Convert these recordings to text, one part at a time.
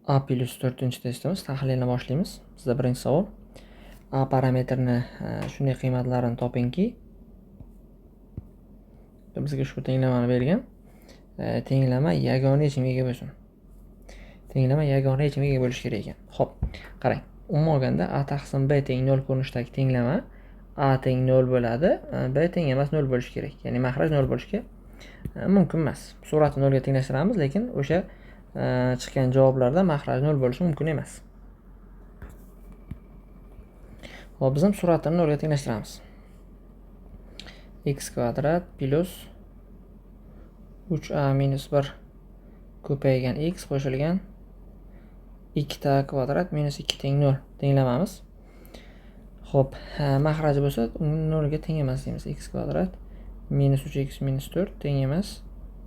A plus 4-testimiz tahlilni boshlaymiz. Bizda birinchi savol. A parametrini shunday qiymatlarini topingki, bizga ushbu tenglamani bergan. Tenglama yagona yechimga ega bo'lsin. Tenglama yagona yechimga ega bo'lishi kerak ekan. Xo'p, qarang. Umuman olganda A taqsim B teng 0 ko'rinishidagi tenglama A teng 0 bo'ladi, B teng emas 0 bo'lishi kerak. Ya'ni mahraj 0 bo'lishi mumkin emas. Suratni 0 ga tenglashtiramiz, lekin o'sha chiqqan javoblarda mahraj 0 bo'lishi mumkin emas. Xo'p, biz ham suratni 0 ga tenglashtiramiz. X kvadrat plus 3a minus 1 ko'paygan x qo'shilgan 2ta kvadrat minus 2 teng 0 tenglamamiz. Xo'p, mahraji bo'lsa 0 ga teng emas deymiz. X kvadrat minus 3x minus 4 teng emas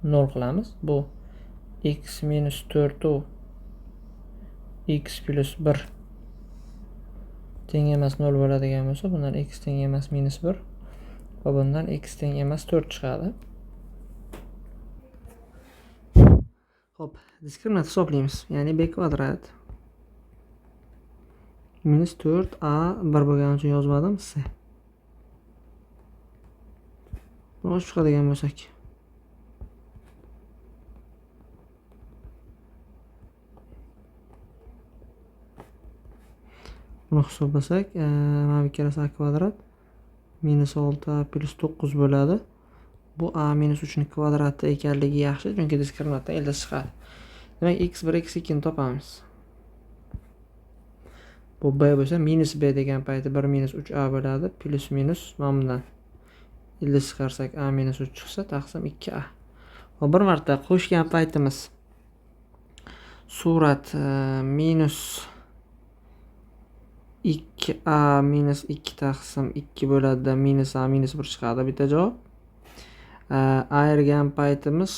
0 qilamiz. Bu x minus 4 u x plus 1 teng emas 0 bo'ladigan bo'lsa, bundan x teng emas minus 1 va bundan x teng emas 4 chiqadi. Xo'p, diskriminant hisoblaymiz. Ya'ni b kvadrat minus 4a 1 bo'lgani uchun yozmadim, c. Buni ochib chiqadigan bo'lsak, buni hisoblasak, mana bu ikkalasi a kvadrat minus 6a plus 9 bo'ladi. Bu a minus 3 ning kvadrati ekanligi yaxshi, chunki diskriminantdan ildiz chiqadi. Demak, x1, x2 ni topamiz. Bu b bo'lsa, minus b degan payti 1 minus 3a bo'ladi, plus minus mana bundan ildiz chiqarsak a minus 3 chiqsa, taqsim 2a. Va bir marta qo'shgan paytimiz surat minus 2a minus 2 taqsim 2 bo'ladi, minus a minus 1 chiqadi bitta javob. Ayirgan paytimiz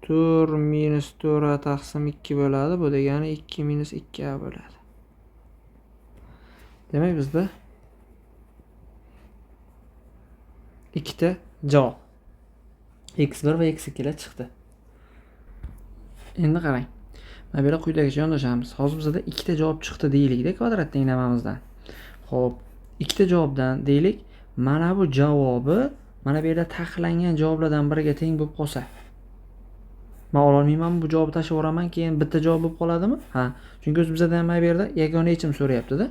4 minus 4a taqsim 2 bo'ladi. Bu degani 2 minus 2a bo'ladi. Demak, bizda ikkita javob x1 va x2 lar chiqdi. Endi qarang. Mana bu yerda quyidagicha yondashamiz. Hozir bizda ikkita javob chiqdi deylik-da kvadrat tenglamamizdan. Xo'p, ikkita javobdan deylik, mana bu javobi mana bu yerda taxlangan javoblardan biriga teng bo'lib qolsa, men ola olmayman, bu javobni tashlab yuboraman, keyin bitta javob bo'lib qoladimi? Ha, chunki o'zi bizdan mana bu yerda yagona yechim so'rayapti-da.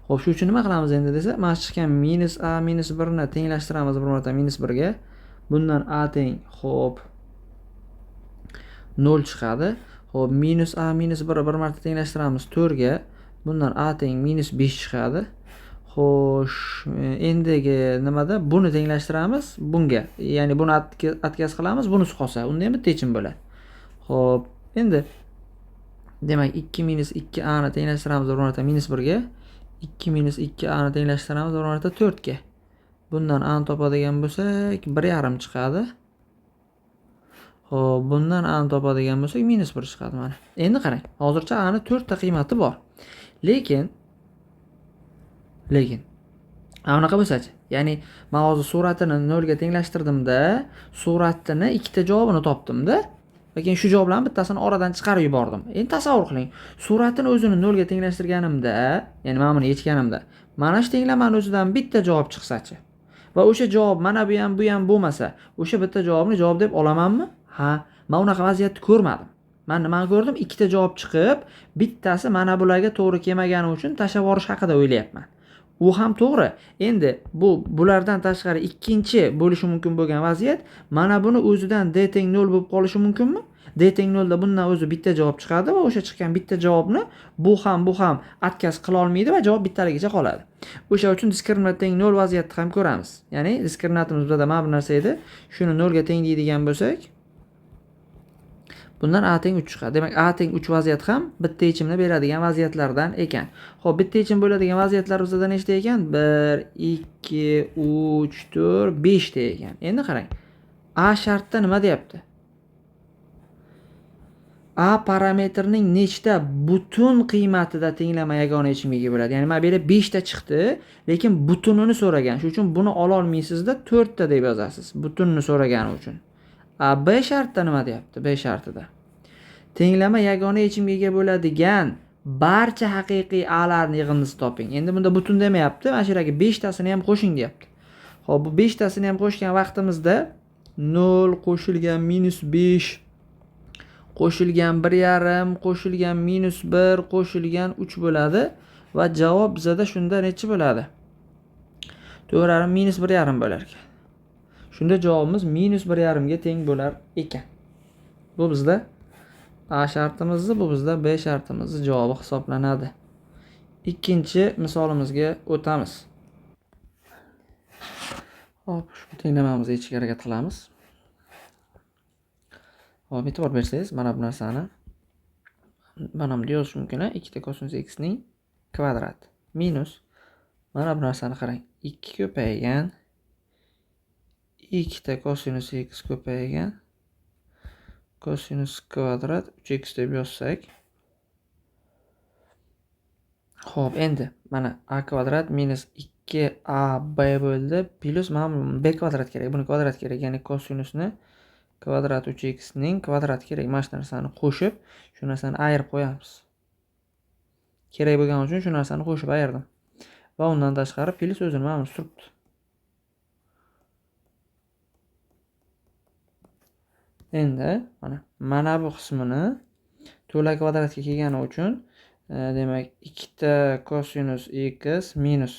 Xo'p, shu uchun nima qilamiz endi desa, mana shu chiqqan minus a minus 1 ni tenglashtiramiz bir marta minus 1 ga. Bundan a teng, xo'p, 0 chiqadi. Xo'p, minus a minus 1 bir marta tenglashtiramiz 4 ga. Bundan a teng minus 5 chiqadi. Xo'sh, endigi nimada buni tenglashtiramiz bunga. Ya'ni buni atkaz qilamiz, bunisi qolsa, unda ham bitta yechim bo'ladi. Xo'p, endi demak 2 minus 2a ni tenglashtiramiz bir marta minus 1 ga. 2 minus 2a ni tenglashtiramiz bir marta 4 ga. Bundan a ni topadigan bo'lsak 1,5 chiqadi. Xo'p, bundan a ni topadigan bo'lsak minus 1 chiqadi mana. Endi qarang, hozircha a ni 4 ta qiymati bor. Lekin anaqa bo'lsa-chi, ya'ni men hozir suratini 0 ga tenglashtirdimda, suratini ikkita javobini topdim-da, lekin shu javoblarning bittasini oradan chiqarib yubordim. Endi tasavvur qiling, suratini o'zini 0 ga tenglashtirganimda, ya'ni men buni yechganimda, mana shu tenglamani o'zidan bitta javob chiqsa-chi va o'sha javob mana bu ham bu ham bo'lmasa, o'sha bitta javobni javob deb olamanmi? Ha, men unaqa vaziyatni ko'rmadim. Men nimani ko'rdim? Ikkita javob chiqib, bittasi mana bularga to'g'ri kelmagani uchun tashlab yuborish haqida o'ylayapman. U ham to'g'ri. Endi bu bulardan tashqari ikkinchi bo'lishi mumkin bo'lgan vaziyat, mana buni o'zidan d teng 0 bo'lib qolishi mumkinmi? D teng 0 da bundan o'zi bitta javob chiqadi va o'sha chiqqan bitta javobni bu ham bu ham atkaz qila olmaydi va javob bittaligicha qoladi. O'sha uchun diskriminant teng 0 vaziyatni ham ko'ramiz. Ya'ni diskriminantimiz bizda mana bu narsa edi. Shuni 0 ga teng deydigan bo'lsak, bundan a teng 3 chiqadi. Demak, a teng 3 vaziyat ham bitta yechimni beradigan vaziyatlardan ekan. Xo'p, bitta yechim bo'ladigan vaziyatlar bizda nechta ekan? 1, 2, 3, 4, 5 ta ekan. Endi qarang. A shartda nima deyapti? A parametrining nechta butun qiymatida tenglama yagona yechimga ega bo'ladi. Ya'ni mana bu yerda 5 ta chiqdi, lekin butunini so'ragan. Shuning uchun buni ola olmaysizda 4 ta deb yozasiz. Butunini so'ragani uchun. A B shartda nima deyapti? B shartida Tenglama yagona yechimga ega bo'ladigan barcha haqiqiy a'larni yig'indisini toping. Endi bunda butun demayapti, mana shu yerdagi 5 tasini ham qo'shing deyapti. Xo'p, bu 5 tasini ham qo'shgan vaqtimizda 0 qo'shilgan -5 qo'shilgan 1,5 qo'shilgan -1 qo'shilgan 3 bo'ladi va javob bizada shunda necha bo'ladi? 4,5 -1,5 bo'lar ekan. Shunda javobimiz -1,5 ga teng bo'lar ekan. Bu bizda A shartimizni, bu bizda B shartimizni javobi hisoblanadi. Ikkinchi misolimizga o'tamiz. Xo'p, shu tenglamamizni yechishga harakat qilamiz. Xo'p, e'tibor bersangiz, mana bu narsani mana bunda yozish mumkin, 2 ta kosinus x ning kvadrati minus mana bu narsani qarang, 2 ko'paygan 2 ta kosinus x ko'paygan kosinus kvadrat 3x deb yozsak. Xo'p, endi mana a kvadrat minus 2ab bo'ldi, plus mana b kvadrat kerak, buni kvadrat kerak, ya'ni kosinusni kvadrat 3x ning kvadrati kerak. Mana shu narsani qo'shib, shu narsani ayirib qo'yamiz. Kerak bo'lgani uchun shu narsani qo'shib ayirdim. Va undan tashqari plus o'zini mana buni turibdi. Endi mana bu qismini to'la kvadratga kelgani uchun demak 2 ta kosinus x minus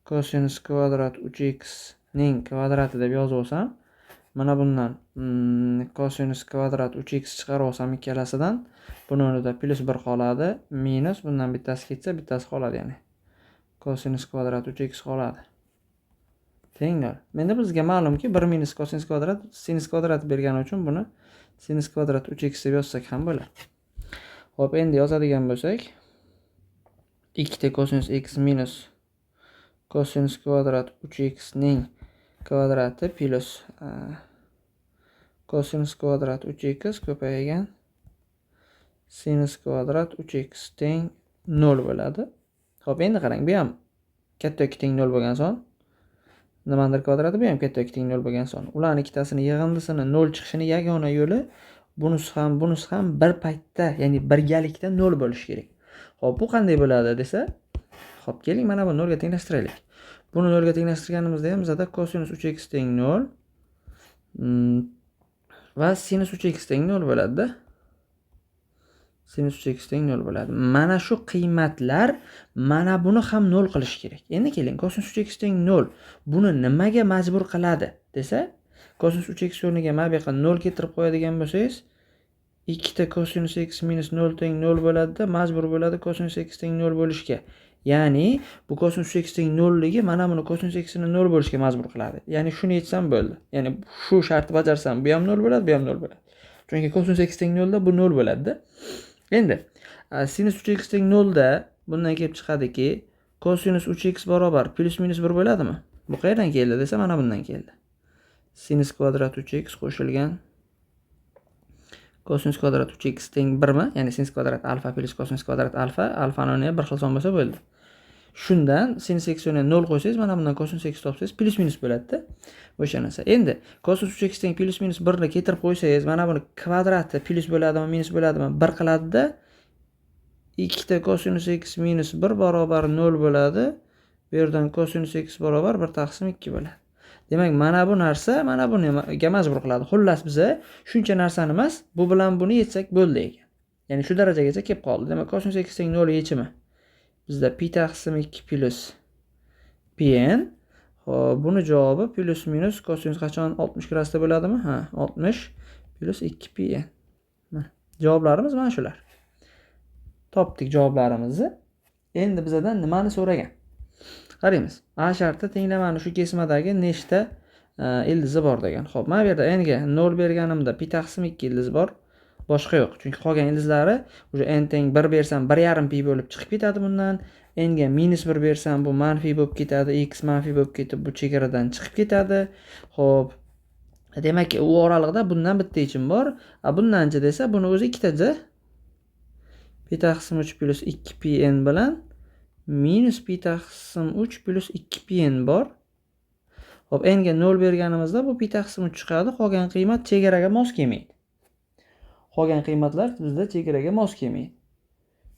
kosinus kvadrat 3x ning kvadrati deb yozib olsam, mana bundan kosinus kvadrat 3x chiqarib olsam ikkalasidan, buni o'rnida plus 1 qoladi, minus bundan bittasi ketsa bittasi qoladi, ya'ni kosinus kvadrat 3x qoladi. Teng 0. Endi bizga ma'lumki 1 minus kosinus kvadrat sinus kvadrat bergani uchun buni sinus kvadrat 3x deb yozsak ham bo'ladi. Xo'p, endi yozadigan bo'lsak 2 ta kosinus x minus kosinus kvadrat 3x ning kvadrati plus kosinus kvadrat 3x ko'paygan sinus kvadrat 3x teng 0 bo'ladi. Xo'p, endi qarang, bu ham katta yoki teng 0 bo'lgan son. Nimadir kvadrati bu ham katta yoki teng 0 bo'lgan son. Ularning ikkitasini yig'indisini 0 chiqishini yagona yo'li bunisi ham, bunisi ham bir paytda, ya'ni birgalikda 0 bo'lishi kerak. Xo'p, bu qanday bo'ladi desa, xo'p, keling mana buni 0 ga tenglashtiraylik. Buni 0 ga tenglashtirganimizda ham bizada kosinus 3x teng 0 va sinus 3x teng 0 bo'ladi-da. Sinus 3x teng 0 bo'ladi. Mana shu qiymatlar mana buni ham 0 qilish kerak. Endi keling, kosinus 3x teng 0 buni nimaga majbur qiladi desa, kosinus 3x o'rniga mana bu yoqqa 0 keltirib qo'yadigan bo'lsangiz, 2 ta kosinus x minus 0 teng 0 bo'ladi-da, majbur bo'ladi kosinus x teng 0 bo'lishga. Ya'ni bu kosinus 3x teng 0 ligi mana buni kosinus x ni 0 bo'lishga majbur qiladi. Ya'ni shuni yechsam bo'ldi. Ya'ni shu shartni bajarsam bu ham 0 bo'ladi, bu ham 0 bo'ladi. Chunki kosinus x teng 0 da bu 0 bo'ladi-da. Endi sinus 3x teng 0 da bundan kelib chiqadiki, kosinus 3x barobar plus minus 1 bo'ladimi? Bu qayerdan keldi desa, mana bundan keldi. Sinus kvadrat 3x qo'shilgan kosinus kvadrat 3x teng 1 mi? Ya'ni sinus kvadrat alfa plus kosinus kvadrat alfa, alfani o'rniga bir xil son bo'lsa bo'ldi. Shundan sinus x o'rniga 0 qo'ysangiz, mana bundan kosinus x topsangiz plus minus bo'ladi-da. O'sha narsa. Endi kosinus 3x teng plus minus 1 ni keltirib qo'ysangiz, mana buni kvadrati plus bo'ladimi, minus bo'ladimi? 1 qiladida. 2 ta kosinus x minus 1 barobar 0 bo'ladi. Bu yerdan kosinus x barobar 1 taqsim 2 bo'ladi. Demak, mana bu narsa mana buniga majbur qiladi. Xullas, biza shuncha narsani emas, bu bilan buni yechsak bo'ldi ekan. Ya'ni shu darajagacha kelib qoldi. Demak, kosinus x teng 0 yechimi bizda pi taqsim 2 plus pn. Xo'p, buni javobi plus minus kosinus qachon 60 gradusda bo'ladimi? Ha, 60 plus 2 pn. Mana javoblarimiz mana shular. Topdik javoblarimizni. Endi bizadan nimani so'ragan? Qaraymiz. A sharti tenglamani shu kesmadagi nechta ildizi bor degan. Xo'p, mana bu yerda n ga 0 berganimda pi taqsim 2 ildiz bor. Boshqa yo'q. Chunki qolgan ildizlari уже n teng 1 bersam 1,5 pi bo'lib chiqib ketadi bundan. N ga -1 bersam bu manfiy bo'lib ketadi, x manfiy bo'lib ketib bu chegaradan chiqib ketadi. Xo'p, demak, u oraliqda bundan bitta yechim bor. A bundanchi desa, buni o'zi ikkitacha pi taqsim 3 plus 2 pi n bilan minus pi taqsim 3 plus 2 pi n bor. Xo'p, n ga 0 berganimizda bu pi taqsim 3 chiqadi, qolgan qiymat chegaraga mos kelmaydi. Qolgan qiymatlar bizda chegaraga mos kelmaydi.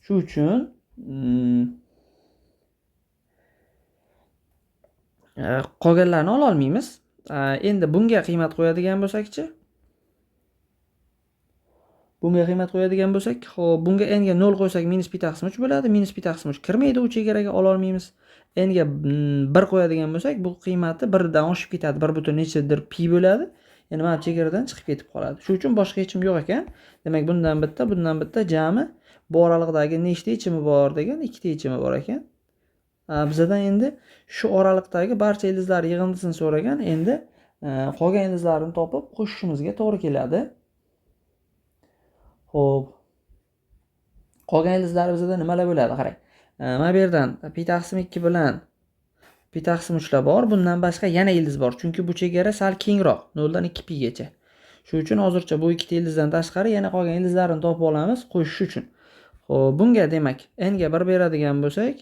Shu uchun qolganlarni ola olmaymiz. Endi bunga qiymat qo'yadigan bo'lsak-chi? Bunga qiymat qo'yadigan bo'lsak, xo'p, bunga n ga 0 qo'ysak minus pi taqsim 3 bo'ladi. Minus pi taqsim 3 kirmaydi, u chegaraga ola olmaymiz. N ga 1 qo'yadigan bo'lsak, bu qiymati 1 dan oshib ketadi. 1 butun nechadir pi bo'ladi. Ya'ni mana chegaradan chiqib ketib qoladi. Shu uchun boshqa yechim yo'q ekan. Demak, bundan bitta, bundan bitta jami bu oraliqdagi nechta yechimi bor degan ikkita yechimi bor ekan. Bizadan endi shu oraliqdagi barcha ildizlar yig'indisini so'ragan. Endi qolgan ildizlarni topib qo'shishimizga to'g'ri keladi. Xo'p. Qolgan ildizlar bizda nimalar bo'ladi? Qarang. Mana bu yerdan pi taqsim 2 bilan pi taqsim 3 lar bor. Bundan boshqa yana ildiz bor. Chunki bu chegara sal kengroq, 0 dan 2 pi gacha. Shu uchun hozircha bu ikkita ildizdan tashqari yana qolgan ildizlarni topib olamiz qo'shish uchun. Xo'p, bunga demak n ga 1 beradigan bo'lsak,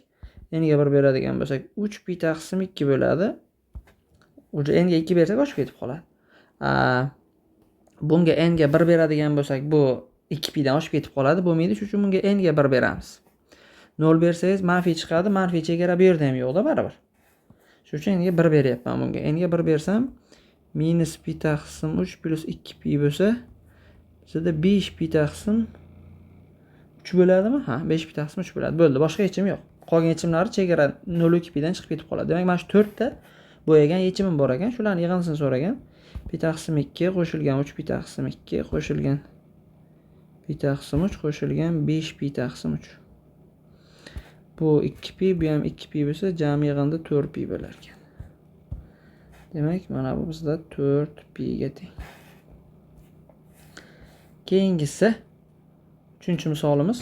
n ga 1 beradigan bo'lsak 3 pi taqsim 2 bo'ladi. Уже n ga 2 bersak oshib ketib qoladi. Bunga n ga 1 beradigan bo'lsak, bu 2 pi dan oshib ketib qoladi, bo'lmaydi. Shuning uchun bunga n ga 1 beramiz. 0 bersangiz manfiy chiqadi, manfiy chegara bu yerda ham yo'q-da baribir. Shuning uchun n ga 1 beryapman bunga. N ga 1 bersam minus pi taqsim 3 plus 2 pi bo'lsa, bizda 5 pi taqsim 3 bo'ladimi? Ha, 5 pi taqsim 3 bo'ladi. Bo'ldi, boshqa yechim yo'q. Qolgan yechimlari chegara 0.2 pi dan chiqib ketib qoladi. Demak, mana shu 4 ta bo'yagan yechimim bor ekan. Shularni yig'indisini so'ragan. Pi taqsim 2 qo'shilgan 3 pi taqsim 2 qo'shilgan pi taqsim 3 qo'shilgan 5 pi taqsim 3. Bu 2 pi, bu ham 2 pi bo'lsa, jami yig'indi 4 pi bo'lar ekan. Demak, mana bu bizda 4 pi ga teng. Keyingisi 3-chi misolimiz.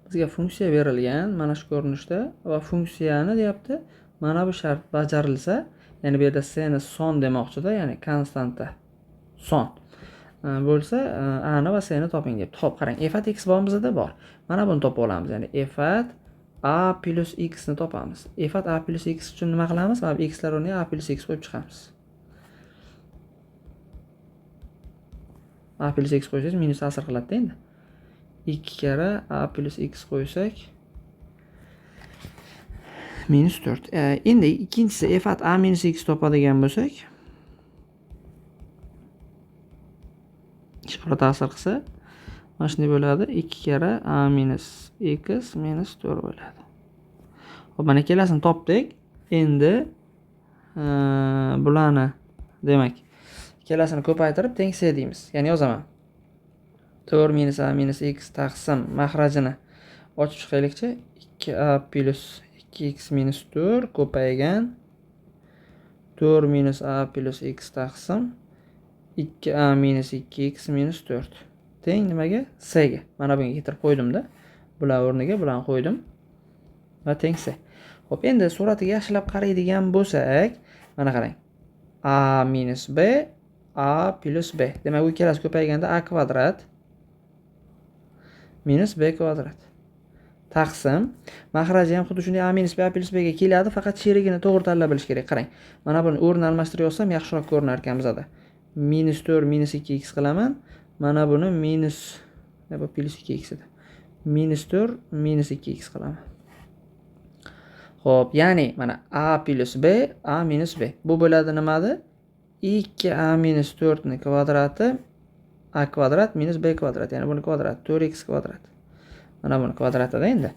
Bizga funksiya berilgan mana shu ko'rinishda va funksiyani deyapti, mana bu shart bajarilsa, ya'ni bu yerda c ni son demoqchida, ya'ni konstanta son bo'lsa, a ni va c ni toping deyapti. Xo'p, qarang, f at x bormi bizda? Bor. Mana buni topib olamiz, ya'ni f at a plus x ni topamiz. F at a plus x uchun nima qilamiz? Mana bu x lar o'rniga a plus x qo'yib chiqamiz. A plus x qo'ysangiz minus ta'sir qiladi-da endi. 2 karra a plus x qo'ysak minus 4. Endi ikkinchisi f at a minus x topadigan bo'lsak, ishora ta'sir qilsa mana shunday bo'ladi. 2 karra a minus x minus 4 bo'ladi. Xo'p, mana ikkalasini topdik. Endi bularni demak ikkalasini ko'paytirib teng c deymiz. Ya'ni yozaman. 4 minus a minus x taqsim mahrajini ochib chiqaylikchi. 2a plus 2x minus 4 ko'paygan 4 minus a plus x taqsim 2a minus 2x minus 4 teng nimaga? C ga. Mana bunga keltirib qo'ydimda. Bular o'rniga bularni qo'ydim va teng c. Xo'p, endi suratiga yaxshilab qaraydigan bo'lsak, mana qarang. A minus b, a plus b. Demak, bu ikkalasi ko'payganda a kvadrat minus b kvadrat taqsim mahraji ham xuddi shunday a minus b, a plus b ga keladi, faqat sherigini to'g'ri tanlab bilish kerak. Qarang, mana buni o'rni almashtirib yozsam yaxshiroq ko'rinar ekan bizada. Minus 4 minus 2x qilaman. Mana buni minus, bu plus 2x edi. Minus 4 minus 2x qilaman. Xo'p, ya'ni mana a plus b, a minus b. Bu bo'ladi nimadi? 2a minus 4 ni kvadrati a kvadrat minus b kvadrat, ya'ni buni kvadrat 4x kvadrat. Mana buni kvadratida endi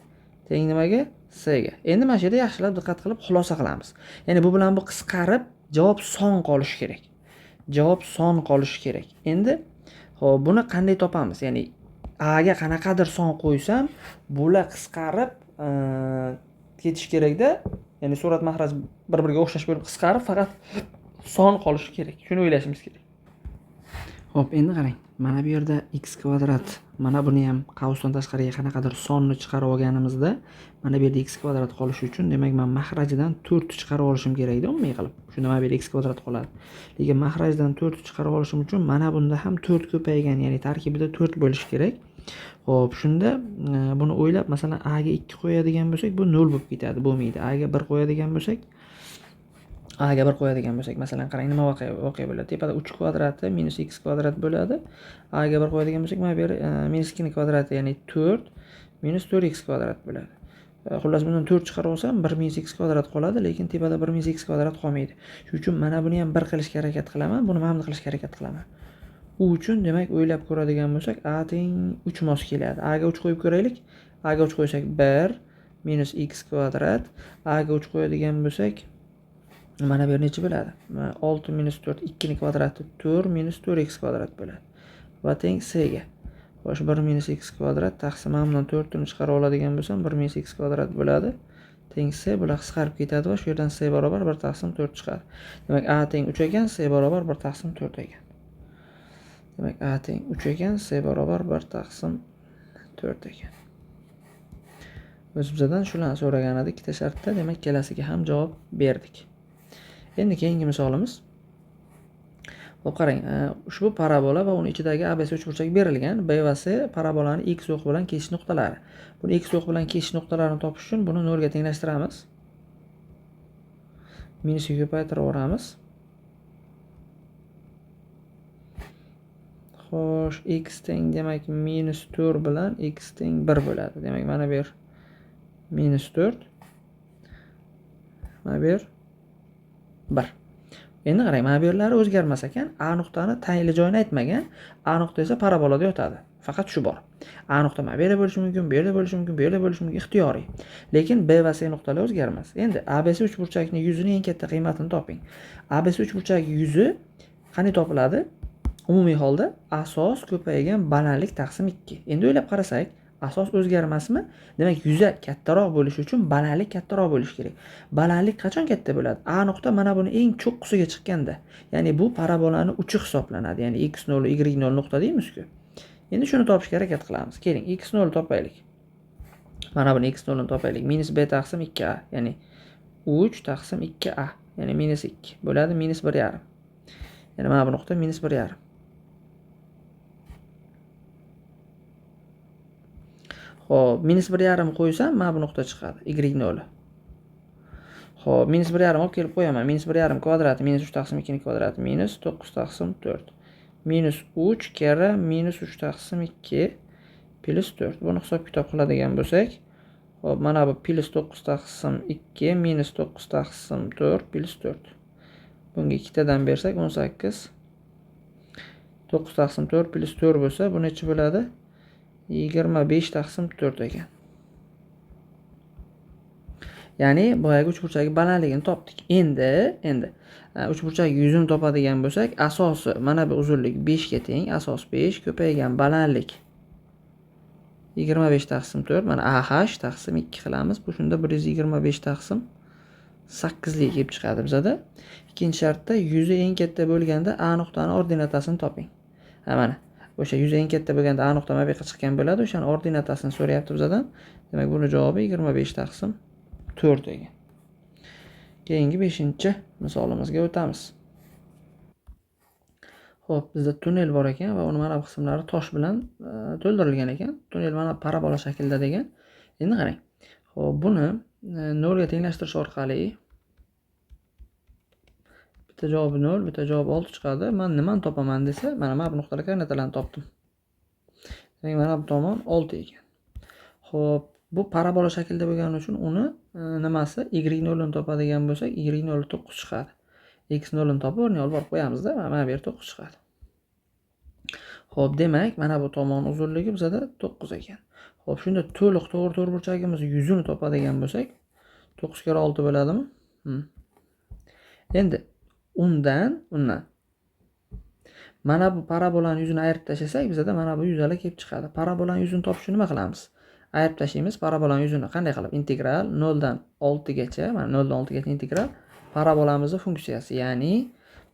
teng nimaga? C ga. Endi mana shu yerda yaxshilab diqqat qilib xulosa qilamiz. Ya'ni bu bilan bu qisqarib javob son qolishi kerak. Javob son qolishi kerak. Endi xo'p, buni qanday topamiz? Ya'ni a ga qanaqadir son qo'ysam, bular qisqarib ketish kerakda. Ya'ni surat mahraj bir-biriga o'xshash bo'lib qisqarib, faqat son qolishi kerak. Shuni o'ylashimiz kerak. Xo'p, endi qarang. Mana bu yerda x kvadrat, mana buni ham qavsdan tashqariga qanaqadir sonni chiqarib olganimizda, mana bu yerda x kvadrat qolishi uchun, demak, men mahrajidan 4 ni chiqarib olishim kerakda umumiy qilib. Shunda mana bu yerda x kvadrat qoladi. Lekin mahrajdan 4 ni chiqarib olishim uchun mana bunda ham 4 ko'paygan, ya'ni tarkibida 4 bo'lishi kerak. Xo'p, shunda buni o'ylab, masalan, a ga 2 qo'yadigan bo'lsak, bu 0 bo'lib ketadi, bo'lmaydi. A ga 1 qo'yadigan bo'lsak, A ga 1 qo'yadigan bo'lsak, masalan, qarang, nima voqea bo'ladi? Tepada 3 kvadrati minus x kvadrat bo'ladi. A ga 1 qo'yadigan bo'lsak, mana bu yer minus 2 ning kvadrati, ya'ni 4 minus 4x kvadrat bo'ladi. Xullas, bundan 4 chiqarib olsam 1 minus x kvadrat qoladi, lekin tepada 1 minus x kvadrat qolmaydi. Shuning uchun mana buni ham 1 qilishga harakat qilaman, buni mana buni qilishga harakat qilaman. U uchun demak o'ylab ko'radigan bo'lsak, a teng 3 mos keladi. A ga 3 qo'yib ko'raylik. A ga 3 qo'ysak 1 minus x kvadrat, a ga 3 qo'yadigan bo'lsak mana bu yer necha bo'ladi? 6 minus 4 2 ning kvadrati 4 minus 4x kvadrat bo'ladi. Va teng c ga. Xo'sh, 1 minus x kvadrat taqsim mana bundan 4 ni chiqarib oladigan bo'lsam 1 minus x kvadrat bo'ladi. Teng c, bular qisqarib ketadi va shu yerdan c barobar 1 taqsim 4 chiqadi. Demak, a teng 3 ekan, c barobar 1 taqsim 4 ekan. Demak, a teng 3 ekan, c barobar 1 taqsim 4 ekan. O'z bizdan shularni so'ragan edi ikkita shartda, demak kelasiga ham javob berdik. Endi keyingi misolimiz. Xo'p, qarang, ushbu parabola va uning ichidagi ABC uchburchak berilgan. B va C parabolani x o'qi bilan kesish nuqtalari. Buni x o'qi bilan kesish nuqtalarini topish uchun buni 0 ga tenglashtiramiz. Minusga ko'paytirib yuboramiz. Xo'sh, x teng demak minus 4 bilan x teng 1 bo'ladi. Demak, mana bu yer minus 4. Mana bu yer 1. Endi qarang, mana bu yerlari o'zgarmas ekan. A nuqtani tayinli joyini aytmagan. A nuqta esa parabolada yotadi. Faqat shu bor. A nuqta mana bu yerda bo'lishi mumkin, bu yerda bo'lishi mumkin, bu yerda bo'lishi mumkin, ixtiyoriy. Lekin B va C nuqtalari o'zgarmas. Endi ABC uchburchakning yuzining eng katta qiymatini toping. ABC uchburchak yuzi qanday topiladi? Umumiy holda asos ko'paygan balandlik taqsim 2. Endi o'ylab qarasak, asos o'zgarmasmi? Demak, yuza kattaroq bo'lishi uchun balandlik kattaroq bo'lishi kerak. Balandlik qachon katta bo'ladi? A nuqta mana buni eng cho'qqisiga chiqqanda. Ya'ni bu parabolani uchi hisoblanadi. Ya'ni x0, y0 nuqta deymiz-ku. Endi shuni topishga harakat qilamiz. Keling, x0 topaylik. Mana buni x0 ni topaylik. Minus b taqsim 2a, ya'ni 3 taqsim 2a, ya'ni minus 2 bo'ladi minus 1,5. Ya'ni mana bu nuqta minus 1,5. Xo'p, minus 1,5 qo'ysam, mana bu nuqta chiqadi, y0. Xo'p, minus 1,5 olib kelib qo'yaman. Minus 1,5 kvadrati minus 3 taqsim 2 ning kvadrati minus 9 taqsim 4. Minus 3 karra minus 3 taqsim 2 plus 4. Buni hisob-kitob qiladigan bo'lsak, xo'p, mana bu plus 9 taqsim 2 minus 9 taqsim 4 plus 4. Bunga ikkitadan bersak 18. 9 taqsim 4 plus 4 bo'lsa, bu necha bo'ladi? 25 taqsim 4 ekan. Ya'ni boyagi uchburchakning balandligini topdik. Endi uchburchak yuzini topadigan bo'lsak, asosi mana bu uzunlik 5 ga teng, asos 5 ko'paygan balandlik 25 taqsim 4, mana AH taqsim 2 qilamiz. Bu shunda 125 taqsim 8 lik kelib chiqadi bizada. Ikkinchi shartda yuzi eng katta bo'lganda A nuqtani ordinatasini toping. Ha, mana o'sha yuzi eng katta bo'lganda A nuqta mana bu yoqqa chiqqan bo'ladi, o'shani ordinatasini so'rayapti bizdan. Demak, buni javobi 25 taqsim 4 ekan. Keyingi 5-misolimizga o'tamiz. Xo'p, bizda tunnel bor ekan va uni mana bu qismlari tosh bilan to'ldirilgan ekan. Tunnel mana parabola shaklida degan. Endi qarang. Xo'p, buni 0 ga tenglashtirish orqali bitta javobi 0, bitta javobi 6 chiqadi. Men nimani topaman desa, mana bu nuqtalar koordinatalarni topdim. Demak, mana bu tomon 6 ekan. Xo'p, bu parabola shaklida bo'lgani uchun uni nimasi y0 ni topadigan bo'lsak, y0 9 chiqadi. X0 ni topib o'rniga olib borib qo'yamizda, mana bu yer 9 chiqadi. Xo'p, demak, mana bu tomon uzunligi bizada 9 ekan. Xo'p, shunda to'liq to'g'ri to'rtburchagimiz yuzini topadigan bo'lsak, 9 karra 6 bo'ladimi? Endi undan mana bu parabolani yuzini ayirib tashlasak, bizada mana bu yuzalar kelib chiqadi. Parabolani yuzini topish uchun nima qilamiz? Ayirib tashlaymiz parabolani yuzini qanday qilib? Integral 0 dan 6 gacha, mana 0 dan 6 gacha integral parabolamizning funksiyasi, ya'ni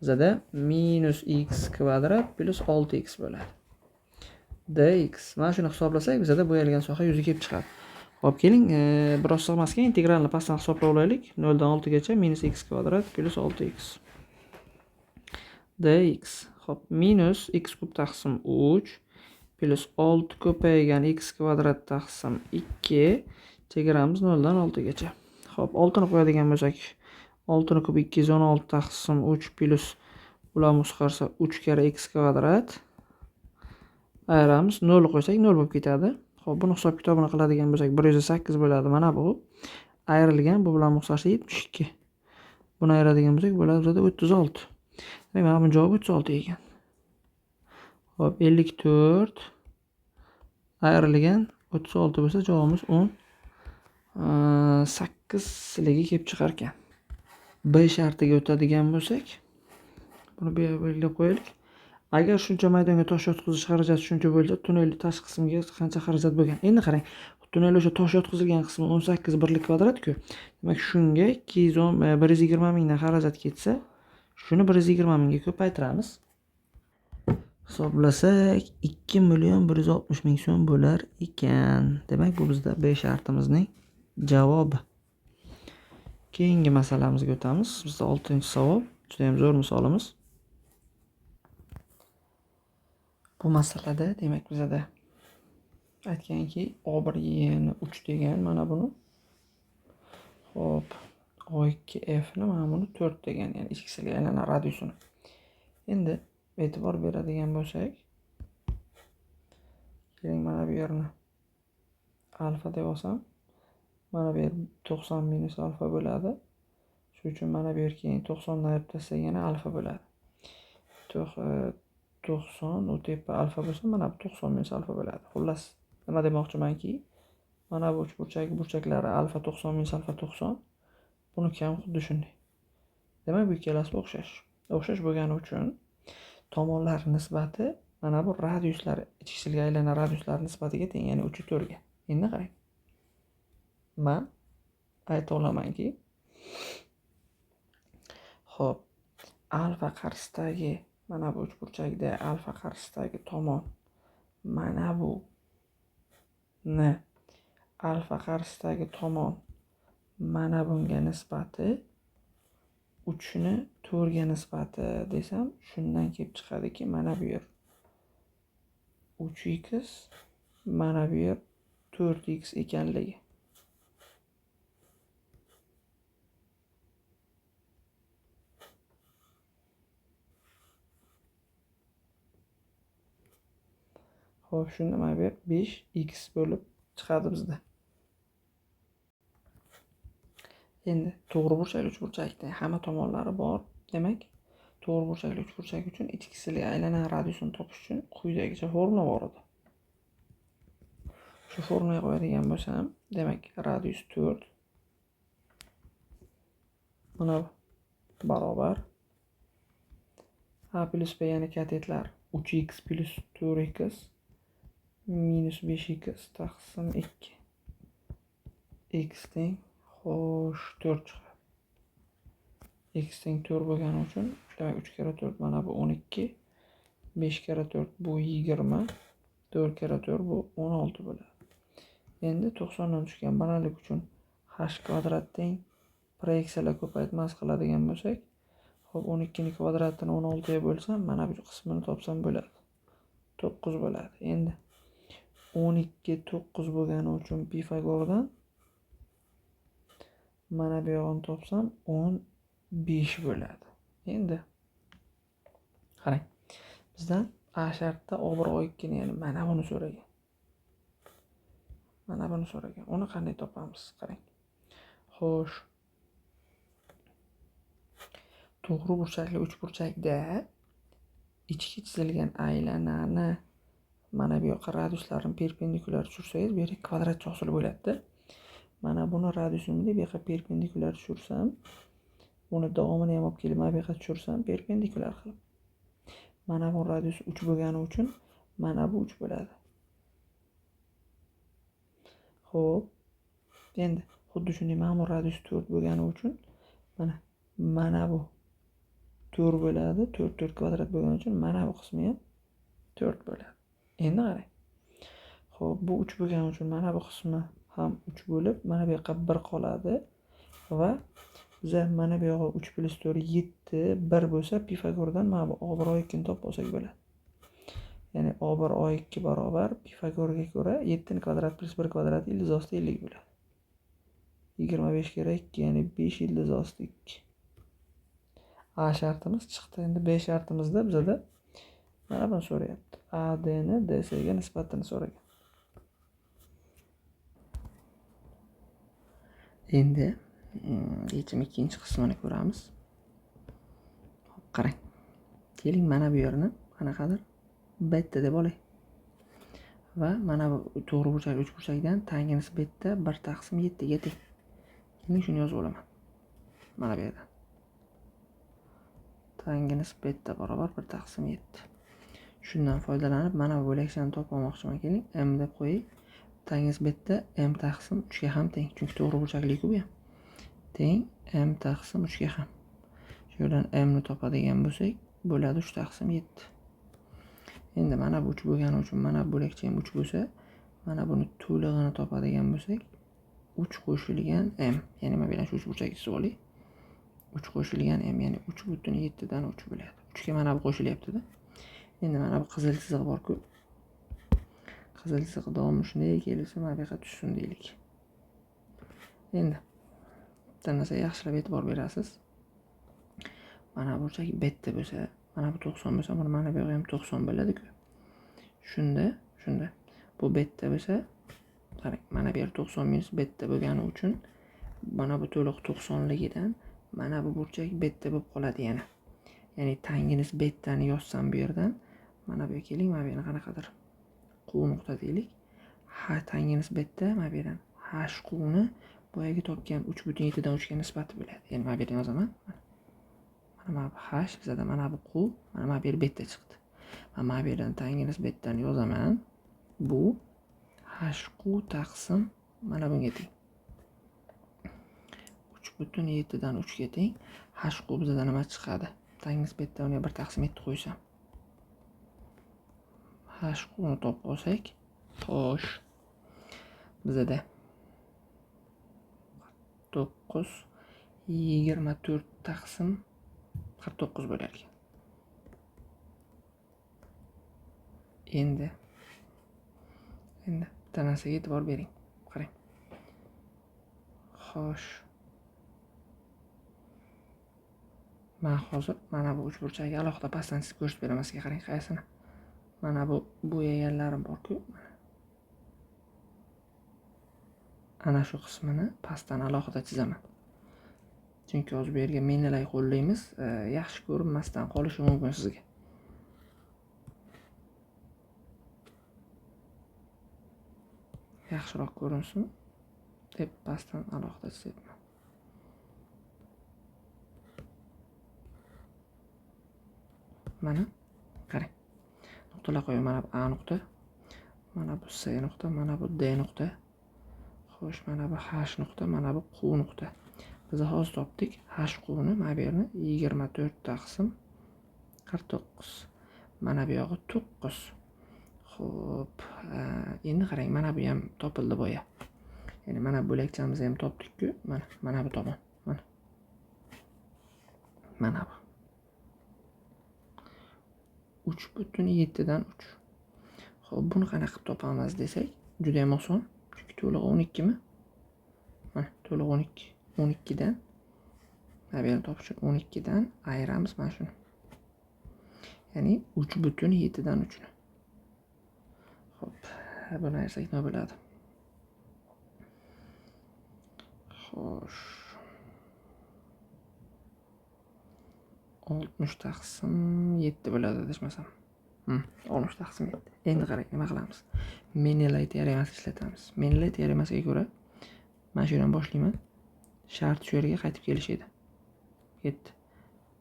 bizada minus x kvadrat plus 6x bo'ladi. Dx. Mana shuni hisoblasak, bizada bo'yalgan soha yuzi kelib chiqadi. Xo'p, keling, biroz sig'masga integralni pastdan hisoblab olaylik. 0 dan 6 gacha minus x kvadrat plus 6x dx. Xo'p, minus x kub taqsim 3 plus 6 ko'paygan x kvadrat taqsim 2 chegaramiz 0 dan 6 gacha. Xo'p, 6 ni qo'yadigan bo'lsak, 6 ni kub 216 taqsim 3 plyus ular muzqarsa 3 karra x kvadrat ayiramiz. 0 qo'ysak 0 bo'lib ketadi. Xo'p, buni hisob kitobini qiladigan bo'lsak 108 bo'ladi. Mana bu ayrilgan, bu bilan muzqarsa 72. Buni ayiradigan bo'lsak bo'ladi bizada 36. Demak, mana buning javobi 36 ekan. Xo'p, 54 ayrilgan 36 bo'lsa javobimiz 18ligi kelib chiqar ekan. B shartiga o'tadigan bo'lsak, buni bu yerga belgilab qo'yaylik. Agar shuncha maydonga tosh yotqizish xarajati shuncha bo'lsa, tunnel tashqi qismiga qancha xarajat bo'lgan? Endi qarang, tunnel o'sha tosh yotqizilgan qismi 18 birlik kvadrat-ku. Demak, shunga 120 mingdan xarajat ketsa, shuni 120 mingga ko'paytiramiz. Hisoblasak 2 160 000 so'm bo'lar ekan. Demak, bu bizda B shartimizning javobi. Keyingi masalamizga o'tamiz. Bizda 6-savol, juda ham zo'r misolimiz. Bu masalada demak bizada aytganki A1 Yni 3 degan mana buni. Xo'p, A2 F ni mana buni 4 degan, ya'ni ichki silga aylana radiusini. Endi e'tibor beradigan bo'lsak, keling mana bu yerni alfa deb olsam, mana bu yer 90 minus alfa bo'ladi. Shuning uchun mana bu yer keyin 90 dan ayirib tashlasak yana alfa bo'ladi. 90 u tepa alfa bo'lsa, mana bu 90 minus alfa bo'ladi. Xullas, nima demoqchimanki, mana bu uchburchak burchaklari alfa 90 minus alfa 90, buniki ham xuddi shunday. Demak, bu ikkalasi o'xshash. O'xshash bo'lgani uchun tomonlar nisbati mana bu radiuslar, ichki silga aylana radiuslar nisbatiga teng, ya'ni 3 4 ga. Endi qarang. Men ayta olamanki, xo'p, alfa qarshisidagi mana bu uchburchakda alfa qarshisidagi tomon mana bu ni alfa qarshisidagi tomon mana bunga nisbati 3 ni 4 ga nisbati desam, shundan kelib chiqadiki, mana bu yer 3x, mana bu yer 4x ekanligi. Xo'p, shunda mana bu yer 5x bo'lib chiqadi bizda. Endi to'g'ri burchakli uchburchakda hamma tomonlari bor. Demak, to'g'ri burchakli uchburchak uchun ichki silga aylana radiusini topish uchun quyidagicha formula bor edi. Shu formulaga qo'yadigan bo'lsam, demak, radius 4 mana bu barobar a plyus b, ya'ni katetlar 3x plyus 4x minus 5x taqsim 2 x teng xo'sh 4 chiqadi. X teng 4 bo'lgani uchun demak 3 karra 4 mana bu 12, 5 karra 4 bu 20, 4 karra 4 bu 16 bo'ladi. Endi 90 dan tushgan balandlik uchun h kvadrat teng proyeksiyalar ko'paytmas qiladigan bo'lsak, xo'p, 12 ning kvadratini 16 ga bo'lsam, mana bu qismini topsam bo'ladi. 9 bo'ladi. Endi 12 9 bo'lgani uchun Pifagordan mana bu yog'ini topsam 15 bo'ladi. Endi qarang, bizdan A shartda A1 A2 ni, ya'ni mana buni so'ragan. Mana buni so'ragan. Uni qanday topamiz? Qarang. Xo'sh. To'g'ri burchakli uchburchakda ichki chizilgan aylanani mana bu yoqqa radiuslarini perpendikulyar tushirsangiz, bu yerga kvadratcha hosil bo'ladi-da. Mana buni radiusini bu yoqqa perpendikulyar tushirsam, uni davomini ham olib kelib mana bu yoqqa tushirsam perpendikulyar qilib. Mana bu radius 3 bo'lgani uchun mana bu 3 bo'ladi. Xo'p, endi xuddi shunday mana bu radius 4 bo'lgani uchun mana bu 4 bo'ladi. 4 4 kvadrat bo'lgani uchun mana bu qismi ham 4 bo'ladi. Endi qarang. Xo'p, bu 3 bo'lgani uchun mana bu qismi ham 3 bo'lib, mana bu yoqqa 1 qoladi va biza mana bu yog'i 3 plyus 4 7, 1 bo'lsa Pifagordan mana bu A1 A2 ni topib olsak bo'ladi. Ya'ni A1 A2 barobar Pifagorga ko'ra 7 kvadrat plyus 1 kvadrat ildiz osti 50 bo'ladi. 25 karra 2, ya'ni 5 ildiz osti 2. A shartimiz chiqdi. Endi B shartimizda bizada mana buni so'rayapti. AD ni DC ga nisbatini so'ragan. Endi yechim ikkinchi qismini ko'ramiz. Hop, qarang. Keling mana bu yerni qanaqadir beta deb olay. Va mana bu to'g'ri burchak uchburchakdan tangens beta 1 taqsim 7 ga teng. Keling shuni yozib olaman. Mana bu yerdan. Tangens beta barobar 1 taqsim 7. Shundan foydalanib mana bu bo'lakchani topib olmoqchiman. Keling m deb qo'yay. Tangens beta m taqsim 3 ga ham teng. Chunki to'g'ri burchakli-ku bu ham. Teng m taqsim 3 ga ham. Shu yerdan m ni topadigan bo'lsak, bo'ladi 3 taqsim 7. Endi mana bu 3 bo'lgani uchun mana bu bo'lakcha ham 3 bo'lsa, mana buni to'lig'ini topadigan bo'lsak, 3 qo'shilgan m, ya'ni mana bu yerdan shu 3 burchakni chizib olay. 3 qo'shilgan m, ya'ni 3.7 dan 3 bo'ladi. 3 ga mana bu qo'shilyapti-da. Endi mana bu qizil chiziq bor-ku. Qizil chiziq davomi shunday kelsa, mana bu yoqqa tushsin deylik. Endi bitta narsaga yaxshilab e'tibor berasiz. Mana bu burchak beta bo'lsa, mana bu 90 bo'lsa, buni mana bu yog'i ham 90 bo'ladi-ku. Shunda bu beta bo'lsa, qarang, mana bu yer 90 minus beta bo'lgani uchun mana bu to'liq 90 ligidan mana bu burchak beta bo'lib qoladi yana. Ya'ni tangens betani yozsam bu yerdan, mana bu yerga keling, mana bu yerni qanaqadir Q nuqta deylik. Ha, tangens beta mana bu yerdan h quni boyagi topgan 3.7 dan 3 ga nisbati bo'ladi. Ya'ni mana bu yerdan yozaman. Mana bu h bizada mana bu Q, mana bu yer beta chiqdi. Mana bu yerdan tangens betani yozaman. Bu h Q taqsim mana bunga teng. 3.7 dan 3 ga teng. H Q bizada nima chiqadi? Tangens beta unga 1 taqsim 7 qo'ysam. H Q ni topib olsak, xo'sh, bizada 9 24 taqsim 49 bo'lar ekan. Endi bitta narsaga e'tibor bering. Qarang. Xo'sh. Men hozir mana bu uchburchakka alohida pastdan chizib ko'rsatib beraman sizga. Qarang, qaysini. Mana bu bo'yaganlarim bor-ku. Ana shu qismini pastdan alohida chizaman. Chunki hozir bu yerga menilay qo'llaymiz, yaxshi ko'rinmasdan qolishi mumkin sizga. Yaxshiroq ko'rinsin deb pastdan alohida chizyapman. Mana qarang. Nuqtalar qo'yaman. Mana bu A nuqta, mana bu S nuqta, mana bu D nuqta. Xo'sh, mana bu H nuqta, mana bu Q nuqta. Biz hozir topdik H Q ni, mana bu yerni 24 taqsim 49. Mana bu yog'i 9. Xo'p, endi qarang, mana bu ham topildi boya. Ya'ni mana bo'lakchamizni ham topdik-ku. Mana bu tomon. Mana. Mana bu. 3.7 dan 3. Xo'p, buni qanaqa qilib topamiz desak, juda ham oson. Chunki to'lig'i 12 mi? Mana to'lig'i 12. 12 dan mana bu yerni topish uchun 12 dan ayiramiz mana shuni. Ya'ni 3.7 dan 3 ni. Xo'p, buni ayirsak nima bo'ladi? Xo'sh. 60 taqsim 7 bo'ladi adashmasam. 60 taqsim 7. Endi qarang, nima qilamiz? Menelay teoremasi ishlatamiz. Menelay teoremasiga ko'ra mana shu yerdan boshlayman. Shart shu yerga qaytib kelish edi. Ketdi.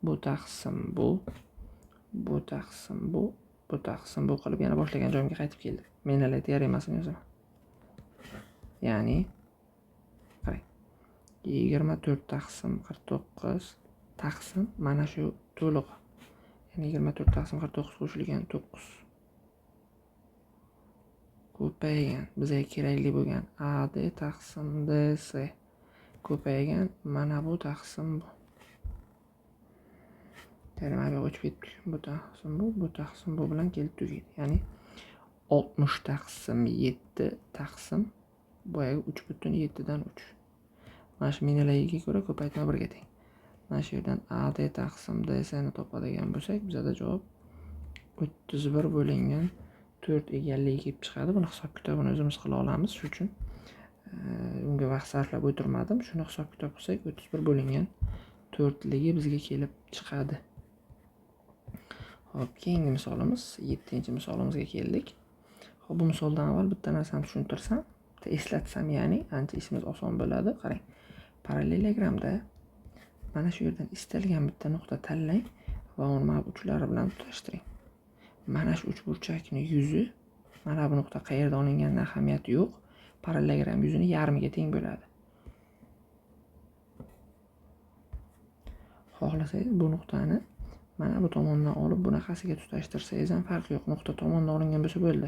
Bu taqsim bu, bu taqsim bu, bu taqsim bu qilib yana boshlagan joyimga qaytib keldi. Menelay teoremasini yozaman. Ya'ni qarang. 24 taqsim 49 taqsim mana shu to'lig'i. Ya'ni 24 taqsim 49 qo'shilgan 9 ko'paygan bizga kerakli bo'lgan AD taqsim DC ko'paygan mana bu taqsim bu. Ya'ni mana bu o'chib ketdi. Bu taqsim bu, bu taqsim bu bilan kelib tugaydi. Ya'ni 60 taqsim 7 taqsim boyagi 3.7 dan 3. Mana shu Menelayga ko'ra ko'paytma 1 ga teng. Mana shu yerdan AD taqsim DC ni topadigan bo'lsak, bizada javob 31 bo'lingan 4 egalligi kelib chiqadi. Buni hisob kitobini o'zimiz qila olamiz. Shuning uchun unga vaqt sarflab o'tirmadim. Shuni hisob kitob qilsak 31 bo'lingan 4 ligi bizga kelib chiqadi. Xo'p, keyingi misolimiz 7-misolimizga keldik. Xo'p, bu misoldan avval bitta narsani tushuntirsam, bitta eslatsam, ya'ni ancha ishimiz oson bo'ladi. Qarang, parallelogramda mana shu yerdan istalgan bitta nuqta tanlang va uni mana bu uchlari bilan tutashtiring. Mana shu uchburchakning yuzi, mana bu nuqta qayerda olinganidan ahamiyati yo'q, parallelogram yuzini yarmiga teng bo'ladi. Xohlasangiz bu nuqtani mana bu tomondan olib bunaqasiga tutashtirsangiz ham farqi yo'q. Nuqta tomondan olingan bo'lsa bo'ldi.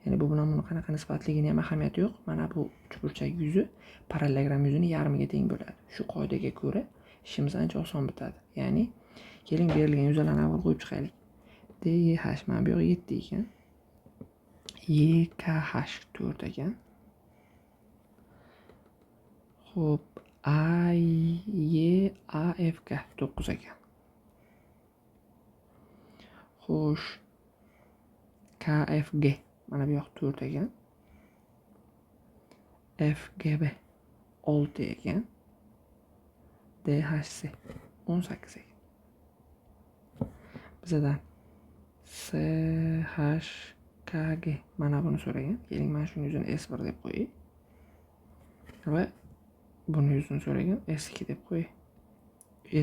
Ya'ni bu bilan buni qanaqa nisbatligini ham ahamiyati yo'q. Mana bu uchburchak yuzi parallelogram yuzini yarmiga teng bo'ladi. Shu qoidaga ko'ra ishimiz ancha oson bitadi. Ya'ni keling berilgan yuzalarni avval qo'yib chiqaylik. DEH mana bu yoq 7 ekan. YKH 4 ekan. Xo'p, AYAFK 9 ekan. Xo'sh, KFG mana bu yoq 4 ekan. FGB 6 ekan. DHC 18 ekan. Bizadan SHKG mana buni so'ragan. Keling mana shuni yuzini S1 deb qo'yay. Va buni yuzini so'ragan S2 deb qo'yay.